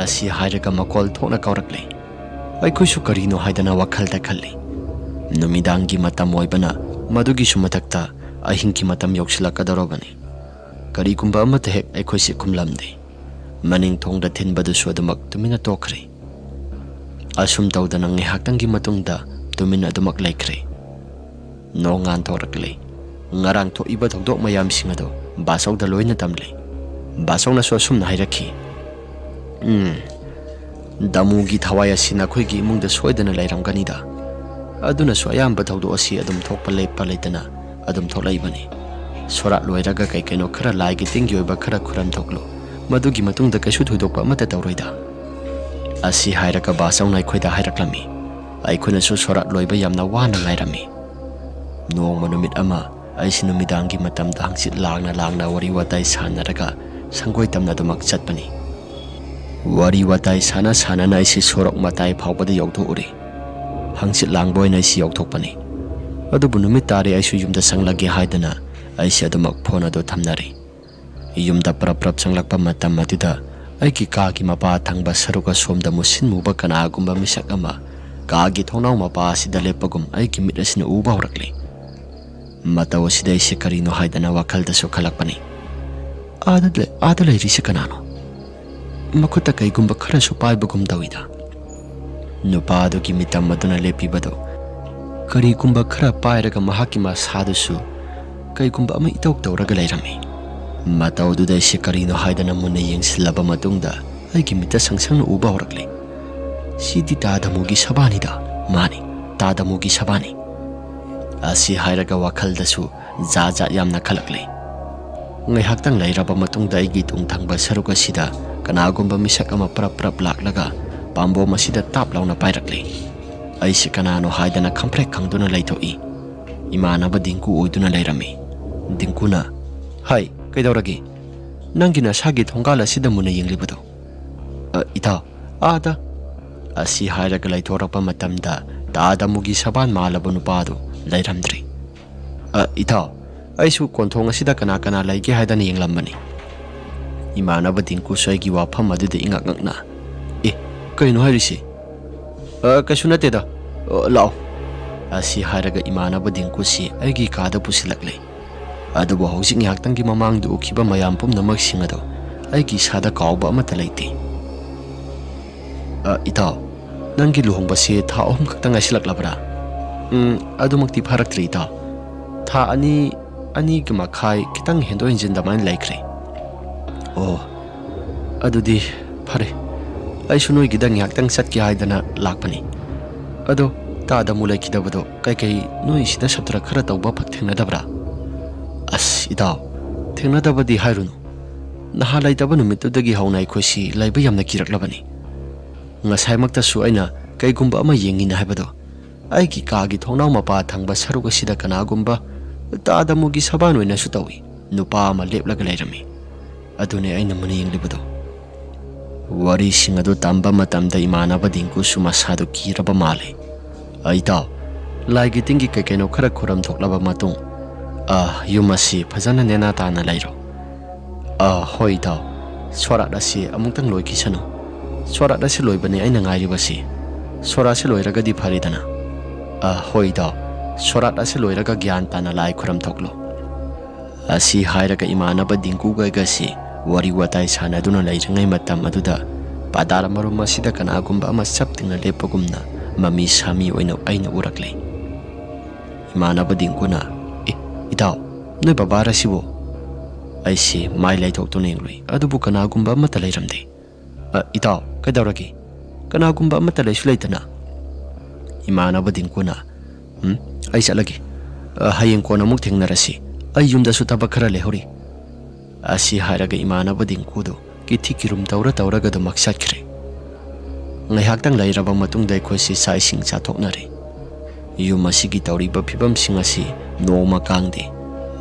ꯑꯁꯤ ꯍꯥꯏꯔꯒ ꯃꯈꯣꯜ ꯊꯣꯛꯅ ꯀꯧꯔꯛꯂꯦ꯫ ꯑꯩꯈꯣꯏꯁꯨ ꯀꯔꯤꯅꯣ ꯍꯥꯏꯗꯅ ꯋꯥꯈꯜꯗ ꯈꯜꯂꯤ꯫ ꯅꯨꯃꯤꯗꯥꯡꯒꯤ ꯃꯇꯝ ꯑꯣꯏꯕꯅ ꯃꯗꯨꯒꯤꯁꯨ ꯃꯊꯛꯇ ꯑꯍꯤꯡꯒꯤ ꯃꯇꯝ ꯌꯧꯁꯤꯜꯂꯛꯀꯗꯧꯔꯕꯅꯤ꯫ ꯀꯔꯤꯒꯨꯝꯕ ꯑꯃꯠꯇ ꯍꯦꯛ ꯑꯩꯈꯣꯏꯁꯤ ꯈꯨꯝꯂꯝꯗꯦ꯫ ꯃꯅꯤꯡ ꯊꯣꯡꯗ ꯊꯤꯟꯕꯗꯨꯁꯨ ꯑꯗꯨꯃꯛ ꯇꯨꯃꯤꯟꯅ ꯇꯣꯛꯈ꯭ꯔꯦ꯫ ꯑꯁꯨꯝ ꯇꯧꯗꯅ ꯉꯥꯏꯍꯥꯛꯇꯪꯒꯤ ꯃꯇꯨꯡꯗ ꯇꯨꯃꯤꯟ ꯑꯗꯨꯃꯛ ꯂꯩꯈ꯭ꯔꯦ꯫ ꯅꯣꯡꯉꯥꯟ ꯊꯣꯔꯛꯂꯦ꯫ ꯉꯔꯥꯡ ꯊꯣꯛꯏꯕ ꯊꯧꯗꯣꯛ ꯃꯌꯥꯝꯁꯤꯡ ꯑꯗꯨ ꯕꯥꯆꯧꯗ ꯂꯣꯏꯅ ꯇꯝꯂꯦ꯫ ꯕꯥꯆꯧꯅꯁꯨ ꯑꯁꯨꯝꯅ ꯍꯥꯏꯔꯛꯈꯤ, "ꯎꯝ, ꯗꯥꯃꯨꯒꯤ ꯊꯋꯥꯏ ꯑꯁꯤ ꯅꯈꯣꯏꯒꯤ ꯏꯃꯨꯡꯗ ꯁꯣꯏꯗꯅ ꯂꯩꯔꯝꯒꯅꯤꯗ꯫ ꯑꯗꯨꯅꯁꯨ ꯑꯌꯥꯝꯕ ꯊꯧꯗꯣꯛ ꯑꯁꯤ ꯑꯗꯨꯝ ꯊꯣꯛꯄ ꯂꯦꯞꯄ ꯂꯩꯇꯅ ꯑꯗꯨꯝ ꯊꯣꯛꯂꯛꯏꯕꯅꯤ꯫ ꯁꯣꯔꯥꯠ ꯂꯣꯏꯔꯒ ꯀꯩ ꯀꯩꯅꯣ ꯈꯔ ꯂꯥꯏꯒꯤ ꯇꯤꯟꯒꯤ ꯑꯣꯏꯕ ꯈꯔ ꯈꯨꯔꯝ ꯊꯣꯛꯂꯨ꯫ ꯃꯗꯨꯒꯤ ꯃꯇꯨꯡꯗ ꯀꯩꯁꯨ ꯊꯣꯏꯗꯣꯛꯄ ꯑꯃꯠꯇ ꯇꯧꯔꯣꯏꯗ꯫" ꯑꯁꯤ ꯍꯥꯏꯔꯒ ꯕꯥꯆꯧꯅ ꯑꯩꯈꯣꯏꯗ ꯍꯥꯏꯔꯛꯂꯝꯃꯤ꯫ ꯑꯩꯈꯣꯏꯅꯁꯨ ꯁꯣꯔꯥꯠ ꯂꯣꯏꯕ ꯌꯥꯝꯅ ꯋꯥꯅ ꯉꯥꯏꯔꯝꯃꯤ꯫ ꯅꯣꯡꯃ ꯅꯨꯃꯤꯠ ꯑꯃ ꯑꯩꯁꯤ ꯅꯨꯃꯤꯗꯥꯡꯒꯤ ꯃꯇꯝꯗ ꯍꯪꯆꯤꯠ ꯂꯥꯡꯅ ꯂꯥꯡꯅ ꯋꯥꯔꯤ ꯋꯥꯇꯥꯏ ꯁꯥꯟꯅꯔꯒ ꯁꯪꯒꯣꯏ ꯇꯝꯅ ꯑꯗꯨꯃꯛ ꯆꯠꯄꯅꯤ꯫ ꯋꯥꯔꯤ ꯋꯥꯇꯥꯏ ꯁꯥꯟꯅ ꯁꯥꯟꯅꯅ ꯑꯩꯁꯤ ꯁꯣꯔꯣꯛ ꯃꯇꯥꯏ ꯐꯥꯎꯕꯗ ꯌꯧꯊꯣꯛꯎꯔꯦ꯫ ꯍꯪꯆꯤꯠ ꯂꯥꯡꯕ ꯑꯣꯏꯅ ꯑꯩꯁꯤ ꯌꯧꯊꯣꯛꯄꯅꯤ꯫ ꯑꯗꯨꯕꯨ ꯅꯨꯃꯤꯠ ꯇꯥꯔꯦ, ꯑꯩꯁꯨ ꯌꯨꯝꯗ ꯆꯪꯂꯒꯦ ꯍꯥꯏꯗꯅ ꯑꯩꯁꯤ ꯑꯗꯨꯃꯛ ꯐꯣꯟ ꯑꯗꯨ ꯊꯝꯅꯔꯦ꯫ ꯌꯨꯝꯗ ꯄ꯭ꯔꯞ ꯄ꯭ꯔꯞ ꯆꯪꯂꯛꯄ ꯃꯇꯝ ꯑꯗꯨꯗ ꯑꯩꯒꯤ ꯀꯥꯒꯤ ꯃꯄꯥ ꯊꯪꯕ ꯁꯔꯨꯛ ꯑꯁꯣꯝꯗ ꯃꯨꯁꯤꯟ ꯃꯨꯕ ꯀꯅꯥꯒꯨꯝꯕ ꯃꯤꯁꯛ ꯑꯃ ꯀꯥꯒꯤ ꯊꯣꯡꯅꯥꯎ ꯃꯄꯥ ꯑꯁꯤꯗ ꯂꯦꯞꯄꯒꯨꯝ ꯑꯩꯒꯤ ꯃꯤꯠ ꯑꯁꯤꯅ ꯎꯕ ꯍꯧꯔꯛꯂꯦ꯫ ꯃꯇꯧ ꯑꯁꯤꯗ ꯑꯩꯁꯦ ꯀꯔꯤꯅꯣ ꯍꯥꯏꯗꯅ ꯋꯥꯈꯜꯗꯁꯨ ꯈꯜꯂꯛꯄꯅꯤ꯫ "ꯑꯥꯗ ꯂꯩ-, ꯑꯥꯗ ꯂꯩꯔꯤꯁꯦ ꯀꯅꯥꯅꯣ? ꯃꯈꯨꯠꯇ ꯀꯩꯒꯨꯝꯕ ꯈꯔꯁꯨ ꯄꯥꯏꯕꯒꯨꯝ ꯇꯧꯏꯗ꯫" ꯅꯨꯄꯥ ꯑꯗꯨꯒꯤ ꯃꯤꯇꯝ ꯑꯗꯨꯅ ꯂꯦꯞꯄꯤꯕꯗꯨ ꯀꯔꯤꯒꯨꯝꯕ ꯈꯔ ꯄꯥꯏꯔꯒ ꯃꯍꯥꯛꯀꯤ ꯃꯁꯥꯗꯨꯁꯨ ꯀꯩꯒꯨꯝꯕ ꯑꯃ ꯏꯇꯧ ꯇꯧꯔꯒ ꯂꯩꯔꯝꯃꯤ꯫ ꯃꯇꯧꯗꯨꯗ ꯑꯩꯁꯦ ꯀꯔꯤꯅꯣ ꯍꯥꯏꯗꯅ ꯃꯨꯟꯅ ꯌꯦꯡꯁꯤꯜꯂꯕ ꯃꯇꯨꯡꯗ ꯑꯩꯒꯤ ꯃꯤꯠꯇ ꯁꯪꯁꯪꯅ ꯎꯕ ꯍꯧꯔꯛꯂꯦ꯫ "ꯁꯤꯗꯤ ꯇꯥ ꯗꯃꯨꯒꯤ ꯁꯕꯥꯅꯤꯗ꯫ ꯃꯥꯅꯤ, ꯇꯥ ꯗꯃꯨꯒꯤ ꯁꯕꯥꯅꯤ꯫" ꯑꯁꯤ ꯍꯥꯏꯔꯒ ꯋꯥꯈꯜꯗꯁꯨ ꯖꯥꯠ ꯖꯥꯠ ꯌꯥꯝꯅ ꯈꯜꯂꯛꯂꯦ꯫ ꯉꯥꯏꯍꯥꯛꯇꯪ ꯂꯩꯔꯕ ꯃꯇꯨꯡꯗ ꯑꯩꯒꯤ ꯇꯨꯡ ꯊꯪꯕ ꯁꯔꯨꯛ ꯑꯁꯤꯗ ꯀꯅꯥꯒꯨꯝꯕ ꯃꯤꯁꯛ ꯑꯃ ꯄ꯭ꯔꯞ ꯄ꯭ꯔꯞ ꯂꯥꯛꯂꯒ ꯄꯥꯝꯕꯣꯝ ꯑꯁꯤꯗ ꯇꯥꯞ ꯂꯥꯎꯅ ꯄꯥꯏꯔꯛꯂꯦ꯫ ꯑꯩꯁꯤ ꯀꯅꯥꯅꯣ ꯍꯥꯏꯗꯅ ꯈꯪꯄ꯭ꯔꯦꯛ ꯈꯪꯗꯨꯅ ꯂꯩꯊꯣꯛꯏ꯫ ꯏꯃꯥꯟꯅꯕ ꯗꯤꯡꯀꯨ ꯑꯣꯏꯗꯨꯅ ꯂꯩꯔꯝꯃꯤ꯫ ꯗꯤꯡꯀꯨꯅ, "ꯍꯥꯏ, ꯀꯩꯗꯧꯔꯒꯦ? ꯅꯪꯒꯤ ꯅꯁꯥꯒꯤ ꯊꯣꯡꯒꯥꯜ ꯑꯁꯤꯗ ꯃꯨꯟꯅ ꯌꯦꯡꯂꯤꯕꯗꯣ?" "ꯑ, ꯏꯇꯥꯎ, ꯑꯥꯗ꯫" ꯑꯁꯤ ꯍꯥꯏꯔꯒ ꯂꯩꯊꯣꯔꯛꯄ ꯃꯇꯝꯗ ꯇꯥ ꯗꯃꯨꯒꯤ ꯁꯕꯥꯟ ꯃꯥꯜꯂꯕ ꯅꯨꯄꯥꯗꯨ ꯂꯩꯔꯝꯗ꯭ꯔꯦ꯫ "ꯑ, ꯏꯇꯥꯎ, ꯑꯩꯁꯨ ꯀꯣꯟꯊꯣꯡ ꯑꯁꯤꯗ ꯀꯅꯥ ꯀꯅꯥ ꯂꯩꯒꯦ ꯍꯥꯏꯗꯅ ꯌꯦꯡꯂꯝꯕꯅꯤ꯫" ꯏꯃꯥꯟꯅꯕ ꯗꯤꯡꯀꯨꯁꯨ ꯑꯩꯒꯤ ꯋꯥꯐꯝ ꯑꯗꯨꯗ ꯏꯉꯛ ꯉꯛꯅ, "ꯑꯦ, ꯀꯩꯅꯣ ꯍꯥꯏꯔꯤꯁꯤ?" "ꯑ, ꯀꯩꯁꯨ ꯅꯠꯇꯦꯗ꯫ ꯑ, ꯂꯥꯛꯑꯣ꯫" ꯑꯁꯤ ꯍꯥꯏꯔꯒ ꯏꯃꯥꯟꯅꯕ ꯗꯤꯡꯀꯨꯁꯤ ꯑꯩꯒꯤ ꯀꯥꯗ ꯄꯨꯁꯤꯜꯂꯛꯂꯦ꯫ ꯑꯗꯨꯕꯨ ꯍꯧꯖꯤꯛ ꯉꯥꯏꯍꯥꯛꯇꯪꯒꯤ ꯃꯃꯥꯡꯗ ꯎꯈꯤꯕ ꯃꯌꯥꯝ ꯄꯨꯝꯅꯃꯛꯁꯤꯡ ꯑꯗꯨ ꯑꯩꯒꯤ ꯏꯁꯥꯗ ꯀꯥꯎꯕ ꯑꯃꯠꯇ ꯂꯩꯇꯦ꯫ "ꯑ, ꯏꯇꯥꯎ, ꯅꯪꯒꯤ ꯂꯨꯍꯣꯡꯕꯁꯤ ꯊꯥ ꯑꯍꯨꯝ ꯈꯛꯇ ꯉꯥꯏꯁꯤꯜꯂꯛꯂꯕ꯭ꯔꯥ?" "ꯎꯝ, ꯑꯗꯨꯃꯛꯇꯤ ꯐꯥꯔꯛꯇ꯭ꯔꯤ, ꯏꯇꯥꯎ꯫ ꯊꯥ ꯑꯅꯤ, ꯑꯅꯤꯒ ꯃꯈꯥꯏ ꯈꯤꯇꯪ ꯍꯦꯟꯗꯣꯛ ꯍꯦꯟꯖꯤꯟ ꯑꯗꯨꯃꯥꯏꯅ ꯂꯩꯈ꯭ꯔꯦ꯫" "ꯑꯣ, ꯑꯗꯨꯗꯤ ꯐꯔꯦ꯫ ꯑꯩꯁꯨ ꯅꯣꯏꯒꯤꯗ ꯉꯥꯏꯍꯥꯛꯇꯪ ꯆꯠꯀꯦ ꯍꯥꯏꯗꯅ ꯂꯥꯛꯄꯅꯤ꯫ ꯑꯗꯣ ꯇꯥꯗ ꯑꯃꯨꯛ ꯂꯩꯈꯤꯗꯕꯗꯣ ꯀꯩꯀꯩ ꯅꯣꯏ ꯁꯤꯗ ꯁꯞꯇ꯭ꯔ ꯈꯔ ꯇꯧꯕ ꯐꯛ ꯊꯦꯡꯅꯗꯕ꯭ꯔꯥ?" "ꯑꯁ, ꯏꯇꯥꯎ, ꯊꯦꯡꯅꯗꯕꯗꯤ ꯍꯥꯏꯔꯨꯅꯨ꯫ ꯅꯍꯥꯟ ꯂꯩꯇꯕ ꯅꯨꯃꯤꯠꯇꯨꯗꯒꯤ ꯍꯧꯅ ꯑꯩꯈꯣꯏꯁꯤ ꯂꯩꯕ ꯌꯥꯝꯅ ꯀꯤꯔꯛꯂꯕꯅꯤ꯫ ꯉꯁꯥꯏꯃꯛꯇꯁꯨ ꯑꯩꯅ ꯀꯩꯒꯨꯝꯕ ꯑꯃ ꯌꯦꯡꯉꯤꯅ ꯍꯥꯏꯕꯗꯣ, ꯑꯩꯒꯤ ꯀꯥꯒꯤ ꯊꯣꯡꯅꯥꯎ ꯃꯄꯥ ꯊꯪꯕ ꯁꯔꯨꯛ ꯑꯁꯤꯗ ꯀꯅꯥꯒꯨꯝꯕ ꯇꯥꯗꯃꯨꯒꯤ ꯁꯕꯥꯟ ꯑꯣꯏꯅꯁꯨ ꯇꯧꯏ, ꯅꯨꯄꯥ ꯑꯃ ꯂꯦꯞꯂꯒ ꯂꯩꯔꯝꯃꯤ꯫ ꯑꯗꯨꯅꯦ ꯑꯩꯅ ꯃꯨꯟꯅ ꯌꯦꯡꯂꯤꯕꯗꯣ꯫" ꯋꯥꯔꯤꯁꯤꯡ ꯑꯗꯨ ꯇꯝꯕ ꯃꯇꯝꯗ ꯏꯃꯥꯟꯅꯕ ꯗꯤꯡꯀꯨꯁꯨ ꯃꯁꯥꯗꯨ ꯀꯤꯔꯕ ꯃꯥꯜꯂꯤ꯫ "ꯑ, ꯏꯇꯥꯎ, ꯂꯥꯏꯒꯤ ꯇꯤꯟꯒꯤ ꯀꯩ ꯀꯩꯅꯣ ꯈꯔ ꯈꯨꯔꯝ ꯊꯣꯛꯂꯕ ꯃꯇꯨꯡ, ꯑ, ꯌꯨꯝ ꯑꯁꯤ ꯐꯖꯅ ꯅꯦꯅꯥ ꯇꯥꯅ ꯂꯩꯔꯣ꯫" "ꯑ, ꯍꯣꯏ ꯏꯇꯥꯎ, ꯁꯣꯔꯥꯠ ꯑꯁꯤ ꯑꯃꯨꯛꯇꯪ ꯂꯣꯏꯈꯤꯁꯅꯨ꯫ ꯁꯣꯔꯥꯠ ꯑꯁꯤ ꯂꯣꯏꯕꯅꯤ ꯑꯩꯅ ꯉꯥꯏꯔꯤꯕꯁꯤ꯫ ꯁꯣꯔꯥꯠꯁꯤ ꯂꯣꯏꯔꯒꯗꯤ ꯐꯔꯦꯗꯅ꯫" "ꯑ, ꯍꯣꯏ ꯏꯇꯥꯎ, ꯁꯣꯔꯥꯠ ꯑꯁꯤ ꯂꯣꯏꯔꯒ ꯒ꯭ꯌꯥꯟ ꯇꯥꯅ ꯂꯥꯏ ꯈꯨꯔꯝ ꯊꯣꯛꯂꯣ꯫" ꯑꯁꯤ ꯍꯥꯏꯔꯒ ꯏꯃꯥꯟꯅꯕ ꯗꯤꯡꯀꯨꯒ ꯑꯩꯒꯁꯤ ꯋꯥꯔꯤ ꯋꯥꯇꯥꯏ ꯁꯥꯟꯅꯗꯨꯅ ꯂꯩꯔꯤꯉꯩ ꯃꯇꯝ ꯑꯗꯨꯗ ꯄꯥꯗꯥꯔ ꯃꯔꯨꯝ ꯑꯁꯤꯗ ꯀꯅꯥꯒꯨꯝꯕ ꯑꯃ ꯆꯞ ꯇꯤꯡꯅ ꯂꯦꯞꯄꯒꯨꯝꯅ ꯃꯃꯤ ꯁꯥꯃꯤ ꯑꯣꯏꯅ ꯑꯩꯅ ꯎꯔꯛꯂꯦ꯫ ꯏꯃꯥꯟꯅꯕ ꯗꯤꯡꯀꯨꯅ, "ꯑꯦ, ꯏꯇꯥꯎ, ꯅꯣꯏ ꯕꯕꯥꯔ ꯁꯤꯕꯨ?" ꯑꯩꯁꯤ ꯃꯥꯏ ꯂꯩꯊꯣꯛꯇꯨꯅ ꯌꯦꯡꯂꯨꯏ, ꯑꯗꯨꯕꯨ ꯀꯅꯥꯒꯨꯝꯕ ꯑꯃꯠꯇ ꯂꯩꯔꯝꯗꯦ꯫ "ꯑ, ꯏꯇꯥꯎ, ꯀꯩꯗꯧꯔꯒꯦ? ꯀꯅꯥꯒꯨꯝꯕ ꯑꯃꯠꯇ ꯂꯩꯁꯨ ꯂꯩꯇꯅ?" ꯏꯃꯥꯟꯅꯕ ꯗꯤꯡꯀꯨꯅ, "ꯎꯝ, ꯑꯩ ꯆꯠꯂꯒꯦ꯫ ꯑ, ꯍꯌꯦꯡ ꯀꯣꯟꯅ ꯑꯃꯨꯛ ꯊꯦꯡꯅꯔꯁꯤ꯫ ꯑꯩ ꯌꯨꯝꯗꯁꯨ ꯊꯕꯛ ꯈꯔ ꯂꯩꯍꯧꯔꯤ꯫" ꯑꯁꯤ ꯍꯥꯏꯔꯒ ꯏꯃꯥꯟꯅꯕ ꯗꯤꯡꯀꯨꯗꯨ ꯀꯤꯊꯤ ꯀꯤꯔꯨꯝ ꯇꯧꯔ ꯇꯧꯔꯒ ꯑꯗꯨꯃꯛ ꯆꯠꯈ꯭ꯔꯦ꯫ ꯉꯥꯏꯍꯥꯛꯇꯪ ꯂꯩꯔꯕ ꯃꯇꯨꯡꯗ ꯑꯩꯈꯣꯏꯁꯤ ꯆꯥꯛ ꯏꯁꯤꯡ ꯆꯥꯊꯣꯛꯅꯔꯦ꯫ ꯌꯨꯝ ꯑꯁꯤꯒꯤ ꯇꯧꯔꯤꯕ ꯐꯤꯕꯝꯁꯤꯡ ꯑꯁꯤ ꯅꯣꯡꯃ ꯀꯥꯡꯗꯦ꯫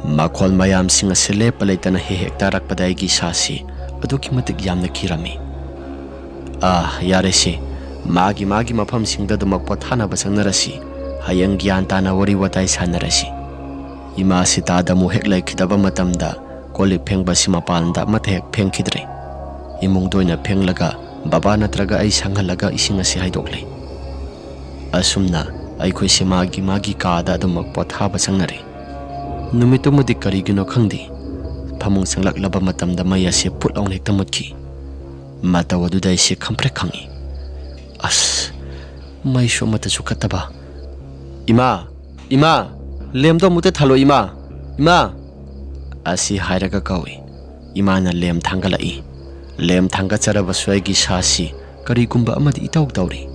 ꯃꯈꯣꯜ ꯃꯌꯥꯝꯁꯤꯡ ꯑꯁꯤ ꯂꯦꯞꯄ ꯂꯩꯇꯅ ꯍꯦꯛ ꯍꯦꯛ ꯇꯥꯔꯛꯄꯗ ꯑꯩꯒꯤ ꯏꯁꯥꯁꯤ ꯑꯗꯨꯛꯀꯤ ꯃꯇꯤꯛ ꯌꯥꯝꯅ ꯀꯤꯔꯝꯃꯤ꯫ "ꯑꯥ, ꯌꯥꯔꯦꯁꯦ, ꯃꯥꯒꯤ ꯃꯥꯒꯤ ꯃꯐꯝꯁꯤꯡꯗ ꯑꯗꯨꯃꯛ ꯄꯣꯊꯥꯅꯕ ꯆꯪꯅꯔꯁꯤ꯫ ꯍꯌꯦꯡ ꯒ꯭ꯌꯥꯟ ꯇꯥꯅ ꯋꯥꯔꯤ ꯋꯥꯇꯥꯏ ꯁꯥꯟꯅꯔꯁꯤ꯫" ꯏꯃꯥꯁꯤ ꯇꯥꯗ ꯑꯃꯨꯛ ꯍꯦꯛ ꯂꯩꯈꯤꯗꯕ ꯃꯇꯝꯗ ꯀꯣꯜ ꯂꯤꯛ ꯐꯦꯡꯕꯁꯤ ꯃꯄꯥꯟꯗ ꯑꯃꯠꯇ ꯍꯦꯛ ꯐꯦꯡꯈꯤꯗ꯭ꯔꯦ꯫ ꯏꯃꯨꯡꯗ ꯑꯣꯏꯅ ꯐꯦꯡꯂꯒ ꯕꯕꯥ ꯅꯠꯇ꯭ꯔꯒ ꯑꯩ ꯁꯪꯍꯜꯂꯒ ꯏꯁꯤꯡ ꯑꯁꯤ ꯍꯩꯗꯣꯛꯂꯦ꯫ ꯑꯁꯨꯝꯅ ꯑꯩꯈꯣꯏꯁꯦ ꯃꯥꯒꯤ ꯃꯥꯒꯤ ꯀꯥꯗ ꯑꯗꯨꯃꯛ ꯄꯣꯊꯥꯕ ꯆꯪꯅꯔꯦ꯫ ꯅꯨꯃꯤꯠꯇꯨꯃꯗꯤ ꯀꯔꯤꯒꯤꯅꯣ ꯈꯪꯗꯦ, ꯐꯃꯨꯡ ꯆꯪꯂꯛꯂꯕ ꯃꯇꯝꯗ ꯃꯩ ꯑꯁꯤ ꯐꯨꯠ ꯂꯥꯎꯅ ꯍꯦꯛꯇ ꯃꯨꯠꯈꯤ꯫ ꯃꯇꯧ ꯑꯗꯨꯗ ꯑꯩꯁꯦ ꯈꯪꯄ꯭ꯔꯦꯛ ꯈꯪꯉꯤ꯫ ꯑꯁ, ꯃꯩꯁꯨ ꯑꯃꯠꯇꯁꯨ ꯀꯠꯇꯕ꯫ "ꯏꯃꯥ, ꯏꯃꯥ, ꯂꯦꯝꯗꯣ ꯑꯃꯨꯛꯇ ꯊꯥꯜꯂꯣ, ꯏꯃꯥ, ꯏꯃꯥ!" ꯑꯁꯤ ꯍꯥꯏꯔꯒ ꯀꯧꯏ꯫ ꯏꯃꯥꯅ ꯂꯦꯝ ꯊꯥꯡꯒꯠꯂꯛꯏ꯫ ꯂꯦꯝ ꯊꯥꯡꯒꯠꯆꯔꯕꯁꯨ ꯑꯩꯒꯤ ꯏꯁꯥꯁꯤ ꯀꯔꯤꯒꯨꯝꯕ ꯑꯃꯗꯤ ꯏꯇꯧ ꯇꯧꯔꯤ꯫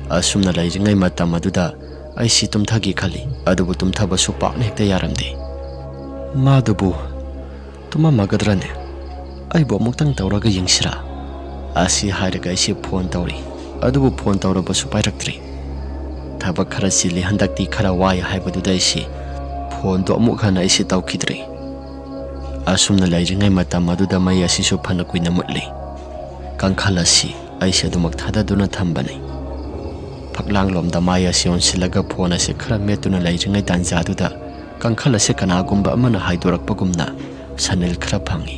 ꯑꯁꯨꯝꯅ ꯂꯩꯔꯤꯉꯩ ꯃꯇꯝ ꯑꯗꯨꯗ ꯑꯩꯁꯤ ꯇꯨꯝꯊꯒꯦ ꯈꯜꯂꯤ, ꯑꯗꯨꯕꯨ ꯇꯨꯝꯊꯕꯁꯨ ꯄꯥꯛꯅ ꯍꯦꯛꯇ ꯌꯥꯔꯝꯗꯦ꯫ "ꯃꯥꯗꯨꯕꯨ ꯇꯨꯝꯃꯝꯃꯒꯗ꯭ꯔꯅꯦ? ꯑꯩꯕꯨ ꯑꯃꯨꯛꯇꯪ ꯇꯧꯔꯒ ꯌꯦꯡꯁꯤꯔꯥ?" ꯑꯁꯤ ꯍꯥꯏꯔꯒ ꯑꯩꯁꯤ ꯐꯣꯟ ꯇꯧꯔꯤ, ꯑꯗꯨꯕꯨ ꯐꯣꯟ ꯇꯧꯔꯕꯁꯨ ꯄꯥꯏꯔꯛꯇ꯭ꯔꯤ꯫ ꯊꯕꯛ ꯈꯔ ꯆꯤꯜꯂꯤ, ꯍꯟꯗꯛꯇꯤ ꯈꯔ ꯋꯥꯏ ꯍꯥꯏꯕꯗꯨꯗ ꯑꯩꯁꯤ ꯐꯣꯟꯗꯣ ꯑꯃꯨꯛ ꯍꯟꯅ ꯑꯩꯁꯤ ꯇꯧꯈꯤꯗ꯭ꯔꯤ꯫ ꯑꯁꯨꯝꯅ ꯂꯩꯔꯤꯉꯩ ꯃꯇꯝ ꯑꯗꯨꯗ ꯃꯩ ꯑꯁꯤꯁꯨ ꯐꯅ ꯀꯨꯏꯅ ꯃꯨꯠꯂꯤ꯫ ꯀꯥꯡꯈꯜ ꯑꯁꯤ ꯑꯩꯁꯦ ꯑꯗꯨꯃꯛ ꯊꯥꯗꯗꯨꯅ ꯊꯝꯕꯅꯤ꯫ ꯐꯛꯂꯥꯡꯂꯣꯝꯗ ꯃꯥꯏ ꯑꯁꯤ ꯑꯣꯟꯁꯤꯜꯂꯒ ꯐꯣꯟ ꯑꯁꯤ ꯈꯔ ꯃꯦꯠꯇꯨꯅ ꯂꯩꯔꯤꯉꯩ ꯇꯥꯟꯖꯥꯗꯨꯗ ꯀꯥꯡꯈꯜ ꯑꯁꯤ ꯀꯅꯥꯒꯨꯝꯕ ꯑꯃꯅ ꯍꯥꯏꯗꯣꯔꯛꯄꯒꯨꯝꯅ ꯁꯅꯤꯜ ꯈꯔ ꯐꯪꯏ꯫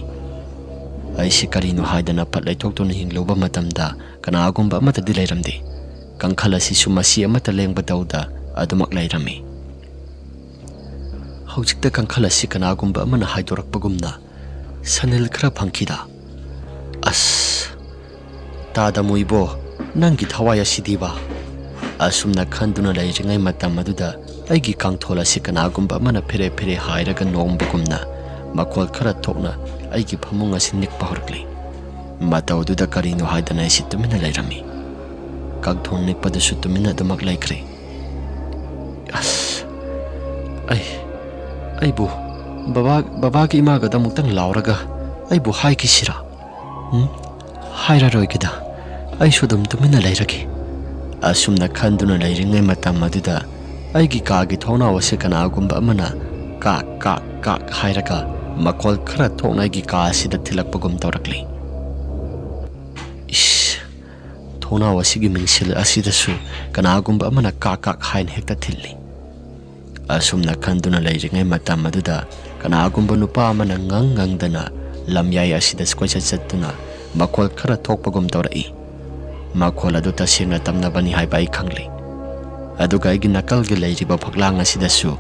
ꯑꯩꯁꯤ ꯀꯔꯤꯅꯣ ꯍꯥꯏꯗꯅ ꯐꯠ ꯂꯩꯊꯣꯛꯇꯨꯅ ꯌꯦꯡꯂꯨꯕ ꯃꯇꯝꯗ ꯀꯅꯥꯒꯨꯝꯕ ꯑꯃꯠꯇꯗꯤ ꯂꯩꯔꯝꯗꯦ꯫ ꯀꯥꯡꯈꯜ ꯑꯁꯤꯁꯨ ꯃꯁꯤ ꯑꯃꯠꯇ ꯂꯦꯡꯕ ꯇꯧꯗ ꯑꯗꯨꯃꯛ ꯂꯩꯔꯝꯃꯤ꯫ ꯍꯧꯖꯤꯛꯇ ꯀꯥꯡꯈꯜ ꯑꯁꯤ ꯀꯅꯥꯒꯨꯝꯕ ꯑꯃꯅ ꯍꯥꯏꯗꯣꯔꯛꯄꯒꯨꯝꯅ ꯁꯅꯤꯜ ꯈꯔ ꯐꯪꯈꯤꯗ꯫ "ꯑꯁ, ꯇꯥꯗꯃꯨ ꯏꯕꯣ, ꯅꯪꯒꯤ ꯊꯋꯥꯏ ꯑꯁꯤꯗꯤꯕ?" ꯑꯁꯨꯝꯅ ꯈꯟꯗꯨꯅ ꯂꯩꯔꯤꯉꯩ ꯃꯇꯝ ꯑꯗꯨꯗ ꯑꯩꯒꯤ ꯀꯥꯡꯊꯣꯜ ꯑꯁꯤ ꯀꯅꯥꯒꯨꯝꯕ ꯑꯃꯅ ꯐꯦꯔꯦ ꯐꯦꯔꯦ ꯍꯥꯏꯔꯒ ꯅꯣꯡꯕꯒꯨꯝꯅ ꯃꯈꯣꯜ ꯈꯔ ꯊꯣꯛꯅ ꯑꯩꯒꯤ ꯐꯃꯨꯡ ꯑꯁꯤ ꯅꯤꯛꯄ ꯍꯧꯔꯛꯂꯤ꯫ ꯃꯇꯧꯗꯨꯗ ꯀꯔꯤꯅꯣ ꯍꯥꯏꯗꯅ ꯑꯩꯁꯤ ꯇꯨꯃꯤꯟꯅ ꯂꯩꯔꯝꯃꯤ꯫ ꯀꯥꯡꯊꯣꯜ ꯅꯤꯛꯄꯗꯨꯁꯨ ꯇꯨꯃꯤꯟꯅ ꯑꯗꯨꯃꯛ ꯂꯩꯈ꯭ꯔꯦ꯫ "ꯑꯁ, ꯑꯩ, ꯑꯩꯕꯨ ꯕꯕꯥ, ꯕꯕꯥꯒꯤ ꯏꯃꯥꯒꯗ ꯑꯃꯨꯛꯇꯪ ꯂꯥꯎꯔꯒ ꯑꯩꯕꯨ ꯍꯥꯏꯈꯤꯁꯤꯔꯥ? ꯎꯝ? ꯍꯥꯏꯔꯔꯣꯏꯒꯦꯗ, ꯑꯩꯁꯨ ꯑꯗꯨꯝ ꯇꯨꯃꯤꯟꯅ ꯂꯩꯔꯒꯦ꯫" ꯑꯁꯨꯝꯅ ꯈꯟꯗꯨꯅ ꯂꯩꯔꯤꯉꯩ ꯃꯇꯝ ꯑꯗꯨꯗ ꯑꯩꯒꯤ ꯀꯥꯒꯤ ꯊꯣꯡꯅꯥꯎ ꯑꯁꯤ ꯀꯅꯥꯒꯨꯝꯕ ꯑꯃꯅ ꯀꯥꯛ, ꯀꯥꯛ, ꯀꯥꯛ ꯍꯥꯏꯔꯒ ꯃꯈꯣꯜ ꯈꯔ ꯊꯣꯛꯅ ꯑꯩꯒꯤ ꯀꯥ ꯑꯁꯤꯗ ꯊꯤꯜꯂꯛꯄꯒꯨꯝ ꯇꯧꯔꯛꯂꯤ꯫ ꯏꯁ! ꯊꯣꯡꯅꯥꯎ ꯑꯁꯤꯒꯤ ꯃꯤꯡꯁꯦꯜ ꯑꯁꯤꯗꯁꯨ ꯀꯅꯥꯒꯨꯝꯕ ꯑꯃꯅ ꯀꯥꯛ ꯀꯥꯛ ꯍꯥꯏꯅ ꯍꯦꯛꯇ ꯊꯤꯜꯂꯤ꯫ ꯑꯁꯨꯝꯅ ꯈꯟꯗꯨꯅ ꯂꯩꯔꯤꯉꯩ ꯃꯇꯝ ꯑꯗꯨꯗ ꯀꯅꯥꯒꯨꯝꯕ ꯅꯨꯄꯥ ꯑꯃꯅ ꯉꯪ ꯉꯪꯗꯅ ꯂꯝꯌꯥꯏ ꯑꯁꯤꯗ ꯀꯣꯏꯆꯠ ꯆꯠꯇꯨꯅ ꯃꯈꯣꯜ ꯈꯔ ꯊꯣꯛꯄꯒꯨꯝ ꯇꯧꯔꯛꯏ꯫ ꯃꯈꯣꯜ ꯑꯗꯨ ꯇꯁꯦꯡꯅ ꯇꯞꯅꯕꯅꯤ ꯍꯥꯏꯕ ꯑꯩ ꯈꯪꯂꯤ꯫ ꯑꯗꯨꯒ ꯑꯩꯒꯤ ꯅꯥꯀꯜꯒꯤ ꯂꯩꯔꯤꯕ ꯐꯛꯂꯥꯡ ꯑꯁꯤꯗꯁꯨ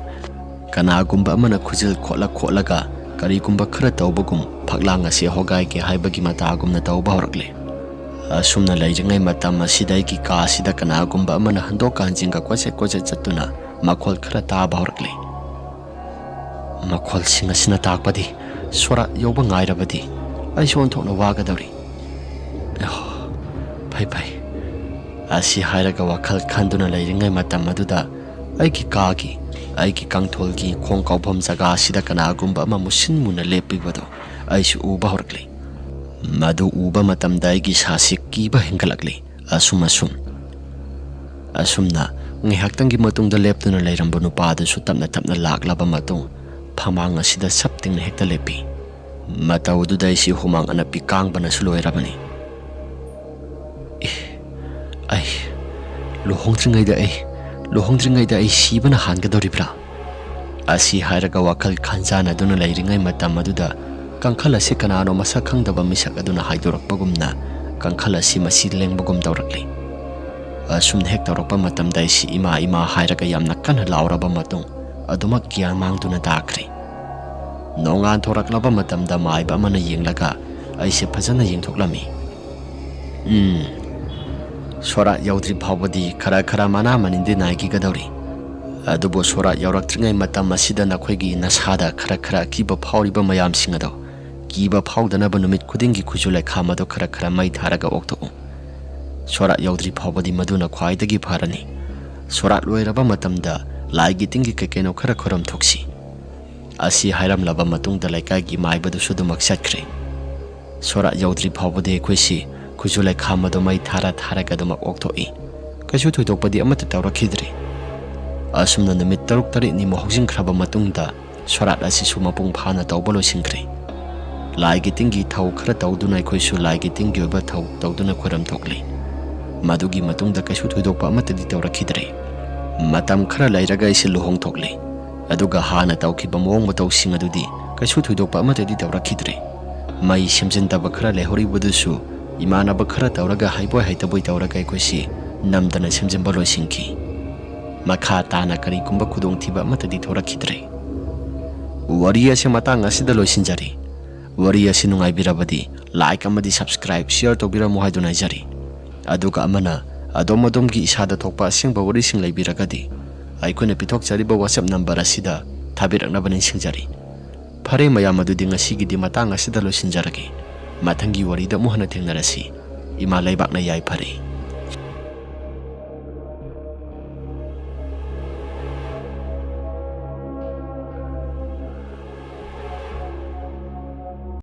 ꯀꯅꯥꯒꯨꯝꯕ ꯑꯃꯅ ꯈꯨꯖꯤꯜ ꯈꯣꯠꯂ ꯈꯣꯠꯂꯒ ꯀꯔꯤꯒꯨꯝꯕ ꯈꯔ ꯇꯧꯕꯒꯨꯝ ꯐꯛꯂꯥꯡ ꯑꯁꯤ ꯍꯣꯒꯥꯏꯒꯦ ꯍꯥꯏꯕꯒꯤ ꯃꯇꯥꯒꯨꯝꯅ ꯇꯧꯕ ꯍꯧꯔꯛꯂꯦ꯫ ꯑꯁꯨꯝꯅ ꯂꯩꯔꯤꯉꯩ ꯃꯇꯝ ꯑꯁꯤꯗ ꯑꯩꯒꯤ ꯀꯥ ꯑꯁꯤꯗ ꯀꯅꯥꯒꯨꯝꯕ ꯑꯃꯅ ꯍꯟꯗꯣꯛꯀ ꯍꯟꯖꯤꯟꯒ ꯀꯣꯏꯆꯠ ꯀꯣꯏꯆꯠ ꯆꯠꯇꯨꯅ ꯃꯈꯣꯜ ꯈꯔ ꯇꯥꯕ ꯍꯧꯔꯛꯂꯦ꯫ ꯃꯈꯣꯜꯁꯤꯡ ꯑꯁꯤꯅ ꯇꯥꯛꯄꯗꯤ ꯁꯣꯔꯥꯠ ꯌꯧꯕ ꯉꯥꯏꯔꯕꯗꯤ ꯑꯩꯁꯨ ꯑꯣꯟꯊꯣꯛꯅ ꯋꯥꯒꯗꯧꯔꯤ꯫ ꯑꯣ, ꯐꯩ ꯐꯩ꯫ ꯑꯁꯤ ꯍꯥꯏꯔꯒ ꯋꯥꯈꯜ ꯈꯟꯗꯨꯅ ꯂꯩꯔꯤꯉꯩ ꯃꯇꯝ ꯑꯗꯨꯗ ꯑꯩꯒꯤ ꯀꯥꯒꯤ, ꯑꯩꯒꯤ ꯀꯥꯡꯊꯣꯜꯒꯤ ꯈꯣꯡ ꯀꯥꯎꯐꯝ ꯖꯒꯥ ꯑꯁꯤꯗ ꯀꯅꯥꯒꯨꯝꯕ ꯑꯃ ꯃꯨꯁꯤꯟ ꯃꯨꯅ ꯂꯦꯞꯄꯤꯕꯗꯨ ꯑꯩꯁꯨ ꯎꯕ ꯍꯧꯔꯛꯂꯤ꯫ ꯃꯗꯨ ꯎꯕ ꯃꯇꯝꯗ ꯑꯩꯒꯤ ꯏꯁꯥꯁꯤ ꯀꯤꯕ ꯍꯦꯟꯒꯠꯂꯛꯂꯤ꯫ ꯑꯁꯨꯝ ꯑꯁꯨꯝ ꯑꯁꯨꯝꯅ ꯉꯥꯏꯍꯥꯛꯇꯪꯒꯤ ꯃꯇꯨꯡꯗ ꯂꯦꯞꯇꯨꯅ ꯂꯩꯔꯝꯕ ꯅꯨꯄꯥ ꯑꯗꯨꯁꯨ ꯇꯞꯅ ꯇꯞꯅ ꯂꯥꯛꯂꯕ ꯃꯇꯨꯡ ꯐꯃꯥꯡ ꯑꯁꯤꯗ ꯁꯞ ꯇꯤꯡꯅ ꯍꯦꯛꯇ ꯂꯦꯞꯄꯤ꯫ ꯃꯇꯧ ꯑꯗꯨꯗ ꯑꯩꯁꯤ ꯍꯨꯃꯥꯡ ꯑꯅꯞꯄꯤ ꯀꯥꯡꯕꯅꯁꯨ ꯂꯣꯏꯔꯕꯅꯤ꯫ "ꯑꯩ ꯂꯨꯍꯣꯡꯗ꯭ꯔꯤꯉꯩꯗ ꯑꯩ ꯂꯨꯍꯣꯡꯗ꯭ꯔꯤꯉꯩꯗ ꯑꯩ ꯁꯤꯕꯅ ꯍꯥꯟꯒꯗꯧꯔꯤꯕ꯭ꯔꯥ?" ꯑꯁꯤ ꯍꯥꯏꯔꯒ ꯋꯥꯈꯜ ꯈꯟꯖꯥꯟꯅꯗꯨꯅ ꯂꯩꯔꯤꯉꯩ ꯃꯇꯝ ꯑꯗꯨꯗ ꯀꯥꯡꯈꯜ ꯑꯁꯤ ꯀꯅꯥꯅꯣ ꯃꯁꯛ ꯈꯪꯗꯕ ꯃꯤꯁꯛ ꯑꯗꯨꯅ ꯍꯥꯏꯗꯣꯔꯛꯄꯒꯨꯝꯅ ꯀꯥꯡꯈꯜ ꯑꯁꯤ ꯃꯁꯤ ꯂꯦꯡꯕꯒꯨꯝ ꯇꯧꯔꯛꯂꯤ꯫ ꯑꯁꯨꯝꯅ ꯍꯦꯛ ꯇꯧꯔꯛꯄ ꯃꯇꯝꯗ ꯑꯩꯁꯤ "ꯏꯃꯥ, ꯏꯃꯥ" ꯍꯥꯏꯔꯒ ꯌꯥꯝꯅ ꯀꯟꯅ ꯂꯥꯎꯔꯕ ꯃꯇꯨꯡ ꯑꯗꯨꯃꯛ ꯒ꯭ꯌꯥꯟ ꯃꯥꯡꯗꯨꯅ ꯇꯥꯈ꯭ꯔꯦ꯫ ꯅꯣꯡꯉꯥꯟ ꯊꯣꯔꯛꯂꯕ ꯃꯇꯝꯗ ꯃꯥꯏꯕ ꯑꯃꯅ ꯌꯦꯡꯂꯒ ꯑꯩꯁꯦ ꯐꯖꯅ ꯌꯦꯡꯊꯣꯛꯂꯝꯃꯤ꯫ "ꯎꯝ, ꯁꯣꯔꯥꯠ ꯌꯧꯗ꯭ꯔꯤ ꯐꯥꯎꯕꯗꯤ ꯈꯔ ꯈꯔ ꯃꯅꯥ ꯃꯅꯤꯟꯗꯤ ꯅꯥꯏꯈꯤꯒꯗꯧꯔꯤ꯫ ꯑꯗꯨꯕꯨ ꯁꯣꯔꯥꯠ ꯌꯧꯔꯛꯇ꯭ꯔꯤꯉꯩ ꯃꯇꯝ ꯑꯁꯤꯗ ꯅꯈꯣꯏꯒꯤ ꯅꯁꯥꯗ ꯈꯔ ꯈꯔ ꯑꯀꯤꯕ ꯐꯥꯎꯔꯤꯕ ꯃꯌꯥꯝꯁꯤꯡ ꯑꯗꯣ ꯀꯤꯕ ꯐꯥꯎꯗꯅꯕ ꯅꯨꯃꯤꯠ ꯈꯨꯗꯤꯡꯒꯤ ꯈꯨꯖꯨ ꯂꯩꯈꯥꯝ ꯑꯗꯣ ꯈꯔ ꯈꯔ ꯃꯩ ꯊꯥꯔꯒ ꯑꯣꯛꯊꯣꯛꯎ꯫ ꯁꯣꯔꯥꯠ ꯌꯧꯗ꯭ꯔꯤ ꯐꯥꯎꯕꯗꯤ ꯃꯗꯨꯅ ꯈ꯭ꯋꯥꯏꯗꯒꯤ ꯐꯔꯅꯤ꯫ ꯁꯣꯔꯥꯠ ꯂꯣꯏꯔꯕ ꯃꯇꯝꯗ ꯂꯥꯏꯒꯤ ꯇꯤꯟꯒꯤ ꯀꯩ ꯀꯩꯅꯣ ꯈꯔ ꯈꯨꯔꯨꯝ ꯊꯣꯛꯁꯤ"꯫ ꯑꯁꯤ ꯍꯥꯏꯔꯝꯂꯕ ꯃꯇꯨꯡꯗ ꯂꯩꯀꯥꯏꯒꯤ ꯃꯥꯏꯕꯗꯨꯁꯨ ꯑꯗꯨꯃꯛ ꯆꯠꯈ꯭ꯔꯦ꯫ ꯁꯣꯔꯥꯠ ꯌꯧꯗ꯭ꯔꯤ ꯐꯥꯎꯕꯗꯤ ꯑꯩꯈꯣꯏꯁꯤ ꯈꯨꯖꯨ ꯂꯩꯈꯥꯝ ꯑꯗꯨ ꯃꯩ ꯊꯥꯔ ꯊꯥꯔꯒ ꯑꯗꯨꯃꯛ ꯑꯣꯛꯊꯣꯛꯏ꯫ ꯀꯩꯁꯨ ꯊꯣꯏꯗꯣꯛꯄꯗꯤ ꯑꯃꯠꯇ ꯇꯧꯔꯛꯈꯤꯗ꯭ꯔꯦ꯫ ꯑꯁꯨꯝꯅ ꯅꯨꯃꯤꯠ ꯇꯔꯨꯛ ꯇꯔꯦꯠꯅꯤꯃꯨꯛ ꯍꯧꯖꯤꯟꯈ꯭ꯔꯕ ꯃꯇꯨꯡꯗ ꯁꯣꯔꯥꯠ ꯑꯁꯤꯁꯨ ꯃꯄꯨꯡ ꯐꯥꯅ ꯇꯧꯕ ꯂꯣꯏꯁꯤꯟꯈ꯭ꯔꯦ꯫ ꯂꯥꯏꯒꯤ ꯇꯤꯟꯒꯤ ꯊꯧ ꯈꯔ ꯇꯧꯗꯨꯅ ꯑꯩꯈꯣꯏꯁꯨ ꯂꯥꯏꯒꯤ ꯇꯤꯟꯒꯤ ꯑꯣꯏꯕ ꯊꯧ ꯇꯧꯗꯨꯅ ꯈꯣꯏꯔꯝ ꯊꯣꯛꯂꯤ꯫ ꯃꯗꯨꯒꯤ ꯃꯇꯨꯡꯗ ꯀꯩꯁꯨ ꯊꯣꯏꯗꯣꯛꯄ ꯑꯃꯠꯇꯗꯤ ꯇꯧꯔꯛꯈꯤꯗ꯭ꯔꯦ꯫ ꯃꯇꯝ ꯈꯔ ꯂꯩꯔꯒ ꯑꯩꯁꯦ ꯂꯨꯍꯣꯡ ꯊꯣꯛꯂꯤ꯫ ꯑꯗꯨꯒ ꯍꯥꯟꯅ ꯇꯧꯈꯤꯕ ꯃꯑꯣꯡ ꯃꯇꯧꯁꯤꯡ ꯑꯗꯨꯗꯤ ꯀꯩꯁꯨ ꯊꯣꯏꯗꯣꯛꯄ ꯑꯃꯠꯇꯗꯤ ꯇꯧꯔꯛꯈꯤꯗ꯭ꯔꯦ꯫ ꯃꯩ ꯁꯦꯝꯖꯤꯟꯗꯕ ꯈꯔ ꯂꯩꯍꯧꯔꯤꯕꯗꯨꯁꯨ ꯏꯃꯥꯟꯅꯕ ꯈꯔ ꯇꯧꯔꯒ ꯍꯩꯕꯣꯏ ꯍꯩꯇꯕꯣꯏ ꯇꯧꯔꯒ ꯑꯩꯈꯣꯏꯁꯤ ꯅꯝꯗꯅ ꯁꯦꯝꯖꯤꯟꯕ ꯂꯣꯏꯁꯤꯟꯈꯤ꯫ ꯃꯈꯥ ꯇꯥꯅ ꯀꯔꯤꯒꯨꯝꯕ ꯈꯨꯗꯣꯡꯊꯤꯕ ꯑꯃꯠꯇꯗꯤ ꯊꯣꯔꯛꯈꯤꯗ꯭ꯔꯦ꯫ ꯋꯥꯔꯤ ꯑꯁꯤ ꯃꯇꯥꯡ ꯑꯁꯤꯗ ꯂꯣꯏꯁꯤꯟꯖꯔꯤ꯫ ꯋꯥꯔꯤ ꯑꯁꯤ ꯅꯨꯡꯉꯥꯏꯕꯤꯔꯕꯗꯤ like ꯑꯃꯗꯤ subscribe, share ꯇꯧꯕꯤꯔꯝꯃꯨ ꯍꯥꯏꯗꯨꯅ ꯍꯥꯏꯖꯔꯤ꯫ ꯑꯗꯨꯒ ꯑꯃꯅ ꯑꯗꯣꯝ ꯑꯗꯣꯝꯒꯤ ꯏꯁꯥꯗ ꯊꯣꯛꯄ ꯑꯁꯦꯡꯕ ꯋꯥꯔꯤꯁꯤꯡ ꯂꯩꯕꯤꯔꯒꯗꯤ ꯑꯩꯈꯣꯏꯅ ꯄꯤꯊꯣꯛꯆꯔꯤꯕ WhatsApp number ꯑꯁꯤꯗ ꯊꯥꯕꯤꯔꯛꯅꯕ ꯅꯤꯡꯁꯤꯡꯖꯔꯤ꯫ ꯐꯔꯦ ꯃꯌꯥꯝ, ꯑꯗꯨꯗꯤ ꯉꯁꯤꯒꯤꯗꯤ ꯃꯇꯥꯡ ꯑꯁꯤꯗ ꯂꯣꯏꯁꯤꯟꯖꯔꯒꯦ꯫ ꯃꯊꯪꯒꯤ ꯋꯥꯔꯤꯗ ꯑꯃꯨꯛ ꯍꯟꯅ ꯊꯦꯡꯅꯔꯁꯤ꯫ ꯏꯃꯥ ꯂꯩꯕꯥꯛꯅ ꯌꯥꯏꯐꯔꯦ꯫